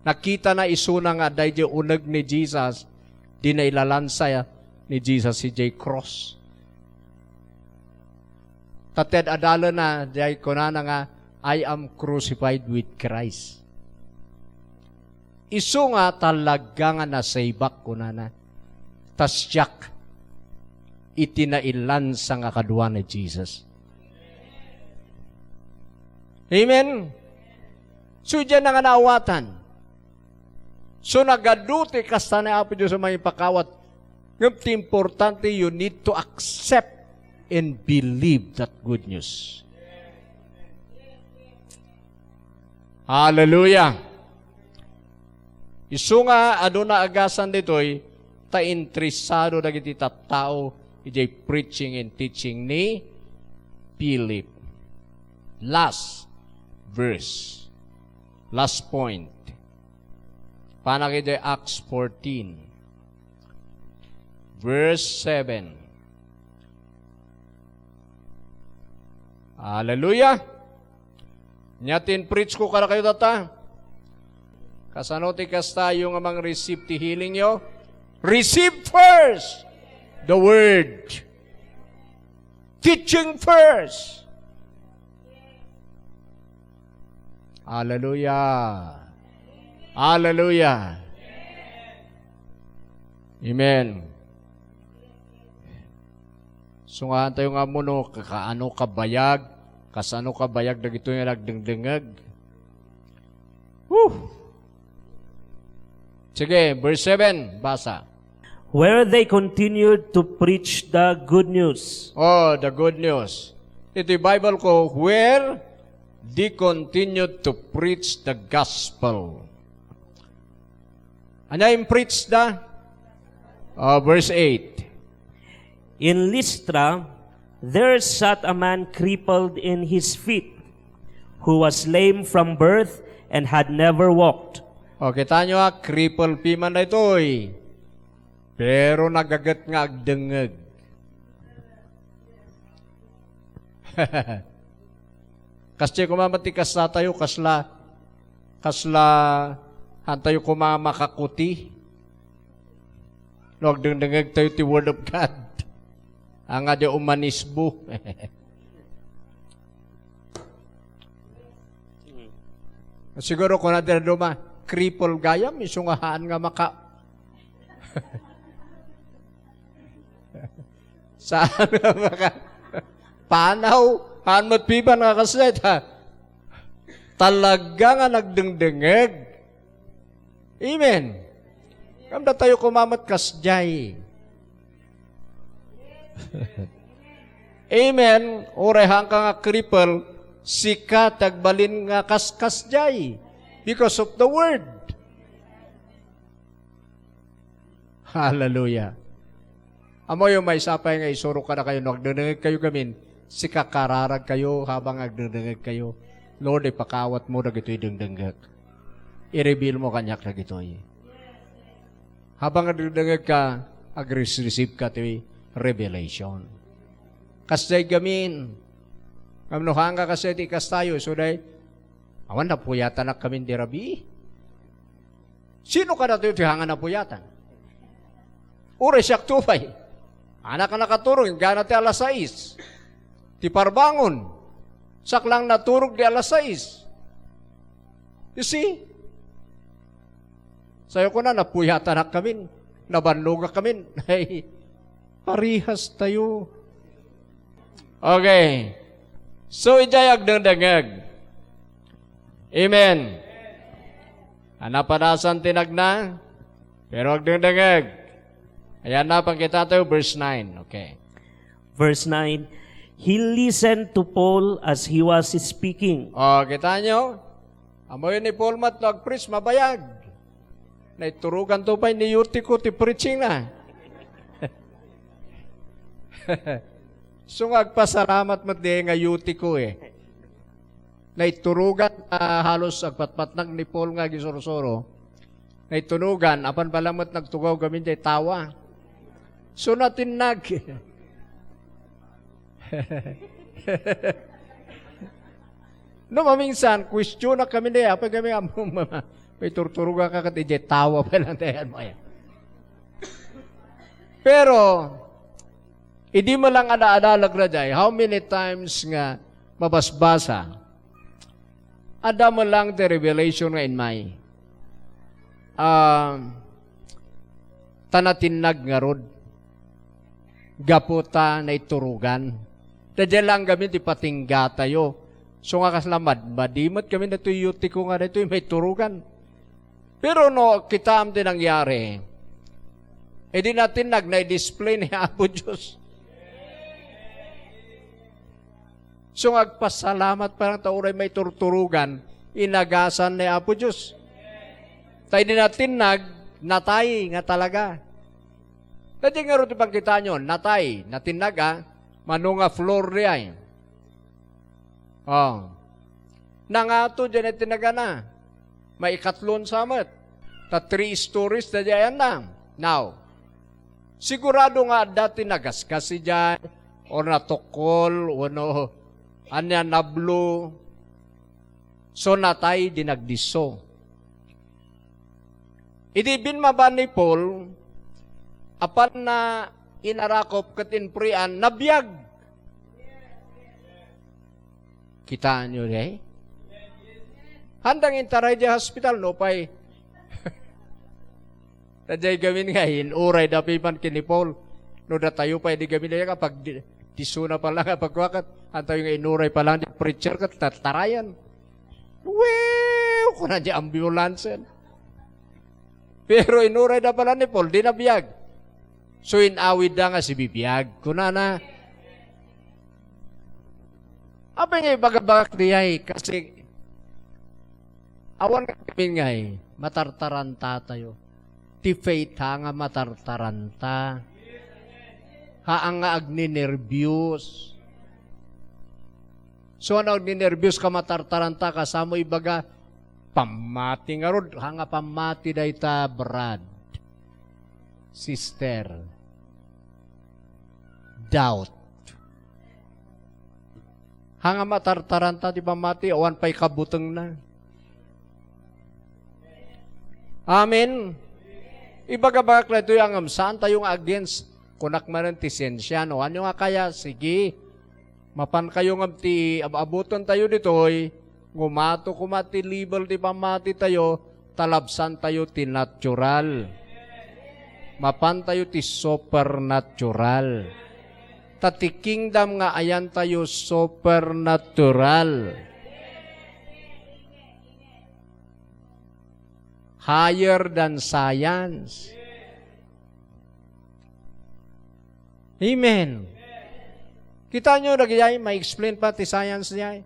Nakitana isuna nga adda idiay uneg ni Jesus, di nailalansa ni Jesus idiay cross. Ta ti ad-adalena, diay kunana nga, "I am crucified with Christ." Isu nga talaga nga nasibak, kunana, ta siak iti nailansa nga kadua ni Jesus. Amen? So, diyan na nga naawatan. So, nagadu ti kasta ni Apo Dios a mangipakawat. Ngem ti importante, you need to accept and believe that good news. Hallelujah! Isu nga adu naagasan ditoy, ta interesado dagiti tattao idiay preaching and teaching ni Philip. Last verse. Last point. Panak idiay Acts fourteen, verse seven. Hallelujah! Nia ti in-preach ko kadakayo tatta. Kasano ti kastayo nga mang-receive ti healing yo? Receive first the word. Teaching first. Hallelujah. Hallelujah. Amen. Sungahan tayo nga ammo no, ka-, kaano kabayag, kasano kabayag dagitoy nga nagdengdengngeg. Whew! Sige, verse seven, basa. Where they continued to preach the good news. Oh, the good news. Iti Bible ko, where they continued to preach the gospel. Ania in-preach da? Ah, verse eight. In Lystra, There sat a man crippled in his feet, who was lame from birth and had never walked. O, kita nyo, a, cripple piman daytoy. Pero nagaget nga agdengngeg. Kasdiay koma met ti kasta tayo, kasla, kasla, han tayo koma makakuti. No agdengdengngeg tayo ti Word of God. Anga di umanisbo. Siguro kuna di duma, cripple gayam, isu nga haan nga maka-, saan nga maka-, panaw, haan met piman nga kasla, ha? Talaga nga nagdengdengngeg. Amen. Kamda tayo koma met kasdiay. Amen. Uray haanka nga cripple, sika ti agbalin nga kaskasdiay because of the word. Hallelujah. Ammoyo, maysa pay nga isuro kadakayo, no agdengdengngeg kayo gamin, sika kararag kayo habang agdengdengngeg kayo. Lord, ipakawat mo dagitoy dengdenggek. I-reveal mo kaniak dagitoy. Habang agdengdengngeg ka, agres-receive ka ti revelation. Kasdiay gamin, ngem no haanka kasdiay ti kastayo, isu day, awan, napuyatanak kamin di rabii. Sino kadatayo ti haangan napuyatan? Uray siak to pay. Anak a nakaturog, inggana ti alas sais. Ti parbangon, siak lang naturog di alas sais. You see? Sayo kuna, napuyatanak kamin, nabannogak kamin. Ay, parihas tayo. Okay. So, idiay agdengdengngeg. Amen. A, napadasan ti nagna, pero agdengdengngeg. Ayan na, pangkita tayo, verse nine. Okay. Verse nine, "He listened to Paul as he was speaking." O, kita nyo? Ammoyo ni Paul met no agpreach, mabayag. Naiturogan to pay ni Eutico ti preaching na. So nga agpasalamat met di nga Eutico, eh. Naiturogan, a, halos agpatpatnag ni Paul nga agisursuro. Naiturogan, apan pay lang met nagtugaw gamin diay tawa. So natinnag. No, maminsan, questionak kamin diay, apay kami, ammo, mama, paiturturoganka ket idiay tawa pay lang ti ayanmo aya. Pero, idi met lang ada-adalak daydiay, how many times nga mabasbasa, adda met lang ti revelation nga immay. Ah, ta natinnag ngarud. Gapu ta naiturogan. Daydiay lang gamin ti patinggatayo. So nga kasla mad-, madi met kami daytoy Eutico nga daytoy maiturogan. Pero no, kitaem ti nangyari. Idi natinnag, na-display ni Apo Dios. So, nga agpasalamat pay lang ta uray maiturturogan, inagasan ni Apo Dios. Ta idi natinnag, natay nga talaga. Daydiay ngarud ti pangkitaenyo, natay, natinnag, a, mano nga floor diay. O. Nangato diay natinnagana. Maikatlon sa met. Ta three stories daydiay ayanna. Now, sigurado nga adda ti nagasgas idiay, or natukkol, wenno ania, nablo. So, natay di nagdisso. Idi binmaba ni Paul, apanna inarakop ket inpurian, nabiag. Kitaenyo, eh? Handang intaray di hospital, no pay. Daydiay gamin nga, inurayda piman ken ni Paul. No datayo pay di gamin, kapag di, disona pay lang, kapag wakat, antayo nga inuray pay lang di preacher ket tatarayan. Wew! Kuna di ambulance. Pero inurayda pay lang ni Paul, di nabiag. So, inawidda nga sibibiag. Kunana, apay nga ibagabagak diay, kasi awan nga kami ngay, matartaranta tayo. Ti faith ha nga matartaranta. Haan nga agninerbios. So, ano agninerbios ka matartaranta, kasano ibaga, pammati ngarud, haan nga pammati dayta, brad, sister. Doubt. Haan nga matartaranta ti pammati, awan pay kabutengna. Amen. Ibagabagak daytoy, ngem saan tayo nga against. Kunak manen ti siensia, no? Ania nga kaya? Sige. Mapan kayo ngem ti ab-abuten tayo ditoy, ngumato koma ti level ti pammati tayo, ta labsan tayo ti natural. Mapan tayo ti supernatural. Ta ti kingdom nga ayan tayo supernatural. Higher than science. Amen. Kita nyo, dagijay, ma-explain pa ti science jay?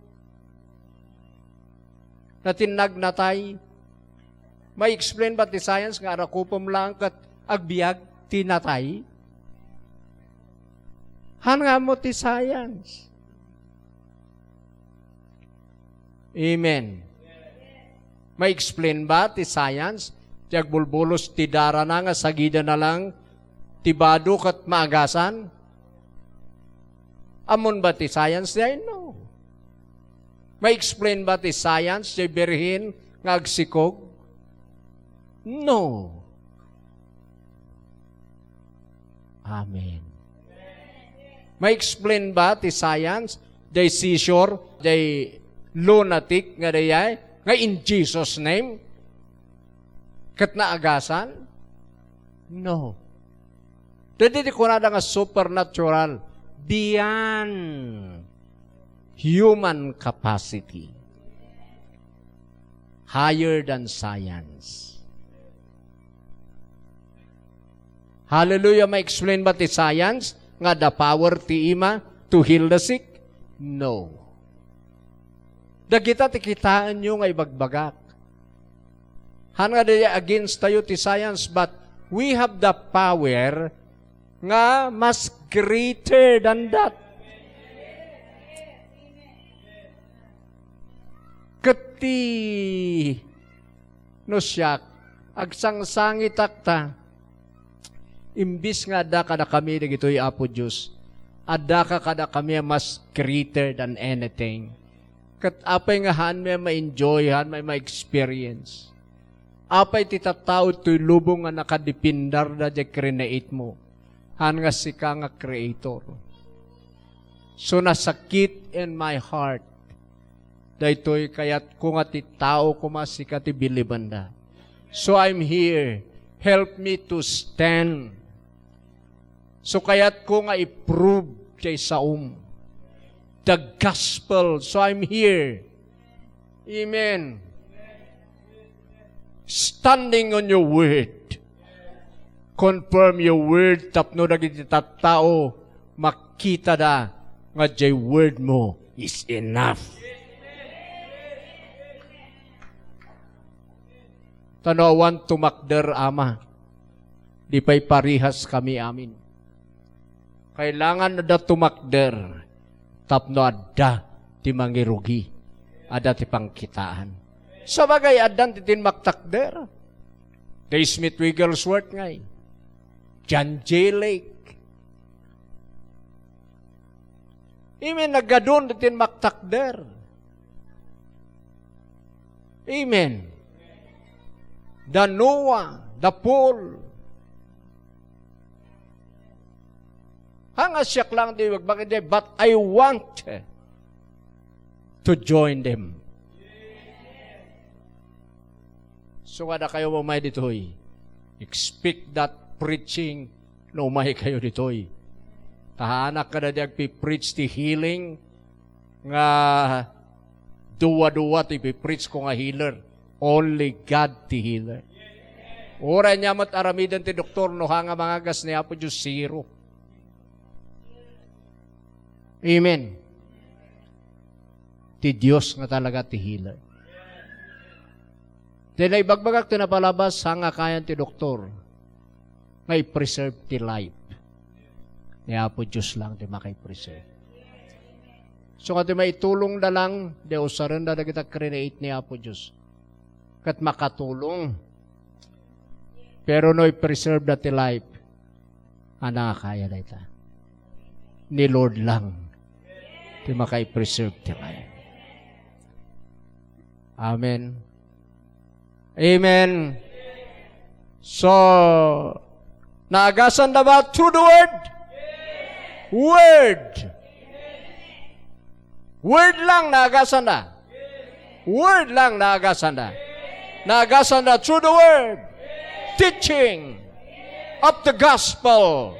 Na ti nagnatay, ma-explain ba ti science nga arakupem lang ket agbiag ti natay? Haan nga ammo ti science. Amen. Ma-explain ba ti science ti agbulbulos ti darana nga sagidana lang ti bado ket maagasan? Ammon ba ti science diay? No. Ma-explain ba ti science ti birhen nga agsikog? No. Amen. Ma-explain ba ti science, jay seizure, jay lunatic nga dayay, nga in Jesus' name, ket naagasan? No. Daydi ti kunada nga supernatural, beyond human capacity. Higher than science. Hallelujah, ma-explain ba ti science nga adda power ti ima to heal the sick? No. Dagita ti kitaenyo nga ibagbagak. Haan nga di against tayo ti science, but we have the power nga mas greater than that. Ket ti, no siak, agsangsangitak ta, imbis nga adda kadakami dagitoy, Apo Dios, addaka kadakami a mas greater than anything. Ket apay nga haanmi a ma-enjoy, haanmi a ma-experience? Apay ti tattao toy lubong nga nakadependar da diay create mo? Haan nga sika nga creator. So, nasakit in my heart. Daytoy kayatko nga ti tao koma sika ti bilibanda. So, I'm here. Help me to stand. So, kayatko nga i-prove diay saom the gospel. So, I'm here. Amen. Standing on your word. Confirm your word tapno dagiti tattao makitada nga diay word mo is enough. Ta no awan tumakder, Ama, di pay parehas kami amin. Kailangan adda tumakder tapno adda ti mangirugi, adda ti pangkitaan. Sabagay, addan ti tin maktakder. The Smith Wigglesworth ngay. John J. Lake. Amen. Naggadun ti tin maktakder. Amen. Da Noah, da Paul. Haan nga siak lang ti ibagbagak, but I want to join them. So, kada kayo umay ditoy, expect that preaching no umay kayo ditoy. Tahanak kada di agpi-preach ti healing, nga duwa-duwa ti ipipreach ko nga healer. Only God ti healer. Uray ania met aramiden ti doktor, no haan nga mangagas ni Apo Dios, zero. Amen. Ti Dios nga talaga ti healer. Ti naibagbagak ti napalabas, haan nga kayan ti doktor nga i-preserve ti life. Ni Apo Dios lang ti makaipreserve. So nga ti maitulongda lang, di usarenda dagita create ni Apo Dios. Ket makatulong. Pero no i-preserve da ti life, anakaya dayta. Ni Lord lang ti makaipreserve ti life. Amen. Amen. So, naagasanda ba through the word? Word. Word lang naagasanda. Word lang naagasanda. Naagasanda through the word. Teaching of the gospel.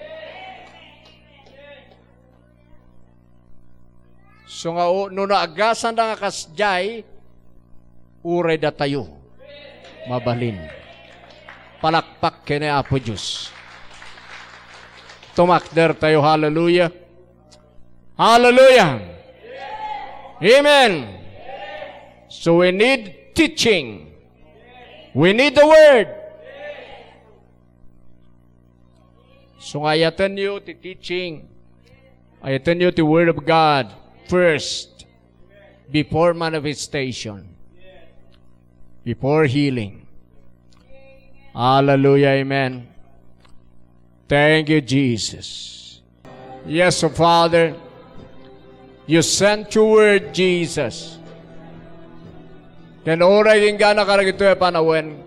So nga, o, no naagasanda nga kasdiay, uray datayo mabalin. Palakpak ken ni Apo Dios. Tumakder tayo. Hallelujah. Hallelujah. Amen. So we need teaching. We need the word. So nga ayatenyo ti teaching, ayatenyo ti Word of God first, before manifestation, before healing. Hallelujah, amen. Thank you, Jesus. Yes, O Father. You sent your word, Jesus. Ken uray inggana kadagitoy a panawen,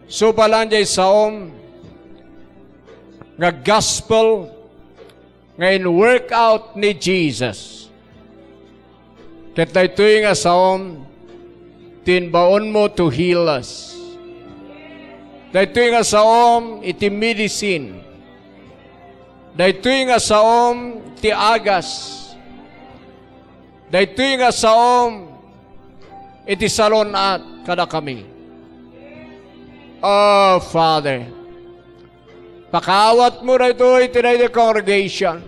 suba lang diay saom nga gospel nga in-work out ni Jesus. Ket daytoy nga saom ti imbaonmo to heal us. Daytoy nga saom iti medicine. Daytoy nga saom ti agas. Daytoy nga saom iti salun-at kadakami. Oh, Father, pakaawatmo daytoy iti daydi congregation,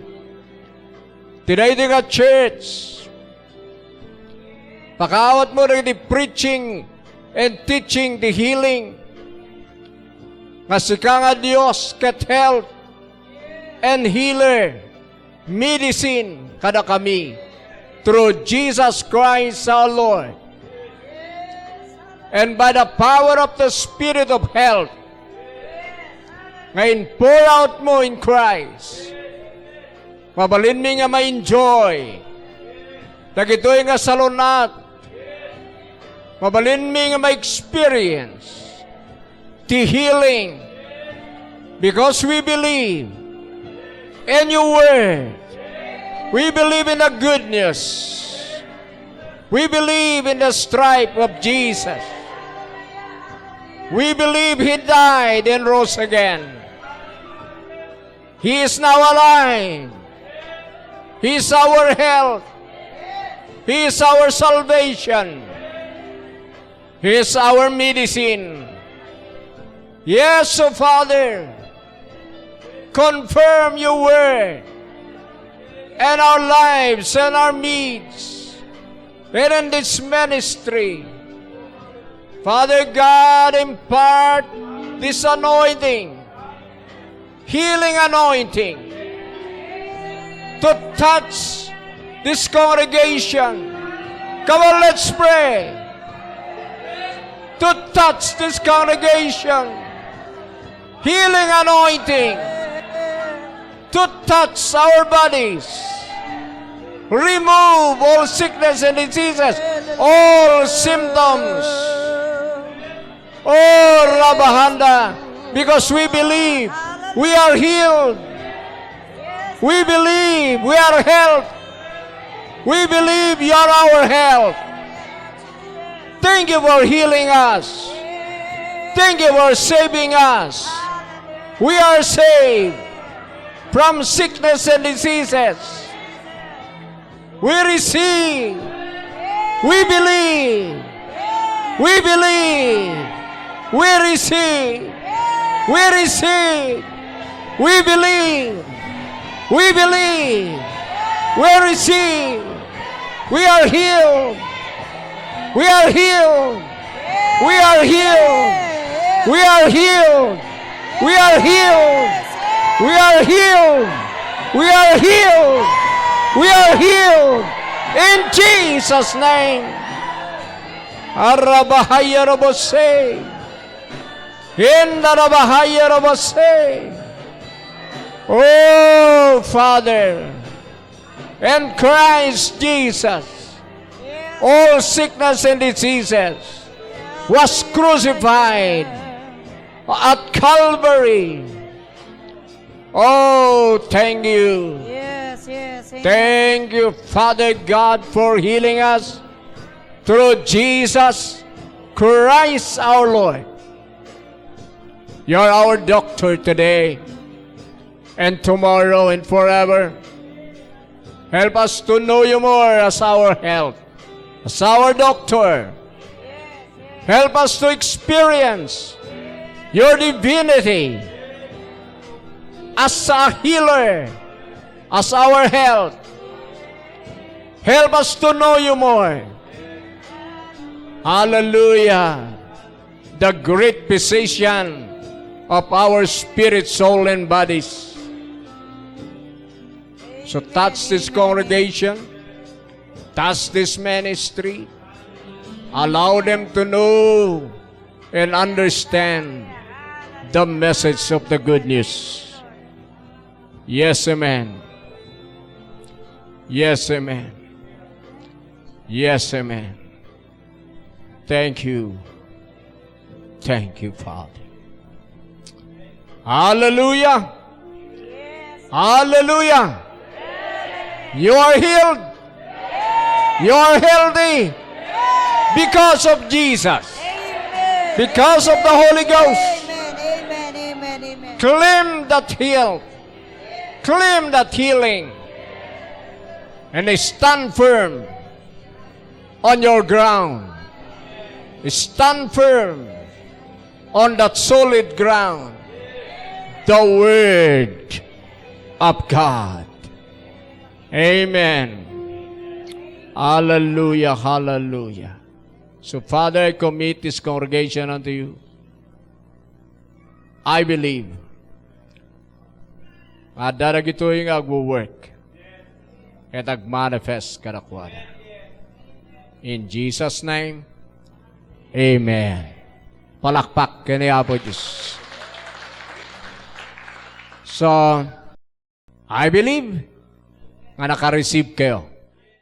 iti daydi nga church. Pakaawatmo dagiti preaching and teaching the healing. Nga sika nga Dios ket health and healer, medicine kadakami through Jesus Christ our Lord. And by the power of the Spirit of health, nga in-pour out mo in Christ, mabalinmi nga ma-enjoy dagitoy nga salun-at. Mabalinmi nga ma-experience ti healing, because we believe in your word. We believe in the good news. We believe in the stripe of Jesus. We believe he died and rose again. He is now alive. He is our health. He is our salvation. He is our medicine. Yes, O Father, confirm your word in our lives and our midst, and in this ministry. Father God, impart this anointing, healing anointing, to touch this congregation. Come on, let's pray. To touch this congregation, healing anointing to touch our bodies. Remove all sickness and diseases, all symptoms. Oh, Rabahanda, because we believe we are healed. We believe we are healed. We believe you are our health. Thank you for healing us. Thank you for saving us. We are saved from sickness and diseases. We receive. We believe. We believe. We receive. We receive. We believe. We believe. We receive. We are healed. We are healed. We are healed. We are healed. We are healed. We are healed. We are healed. We are healed. In Jesus' name. Arabahaya rabose. Inda rabahaya rabose. Oh, Father, in Christ Jesus, all sickness and diseases was crucified at Calvary. Oh, thank you. Yes, yes. Amen. Thank you, Father God, for healing us through Jesus Christ our Lord. You're our doctor today and tomorrow and forever. Help us to know you more as our health, as our doctor. Help us to experience your divinity as a healer, as our health. Help us to know you more. Hallelujah. The great physician of our spirit, soul, and bodies. So touch this congregation, touch this ministry, allow them to know and understand the message of the good news. Yes, amen. Yes, amen. Yes, amen. Thank you. Thank you, Father. Hallelujah. Hallelujah. You are healed. You are healthy because of Jesus. Amen. Because of the Holy Ghost. Amen, amen, amen, amen. Claim that health. Claim that healing. And stand firm on your ground. Stand firm on that solid ground, the Word of God. Amen. Hallelujah, hallelujah. So, Father, I commit this congregation unto you. I believe nga adda dagitoy nga agwo-work ket agmanifest kadakuada. In Jesus' name, amen. Palakpak ken ni Apo Dios. So, I believe nga nakareceive kayo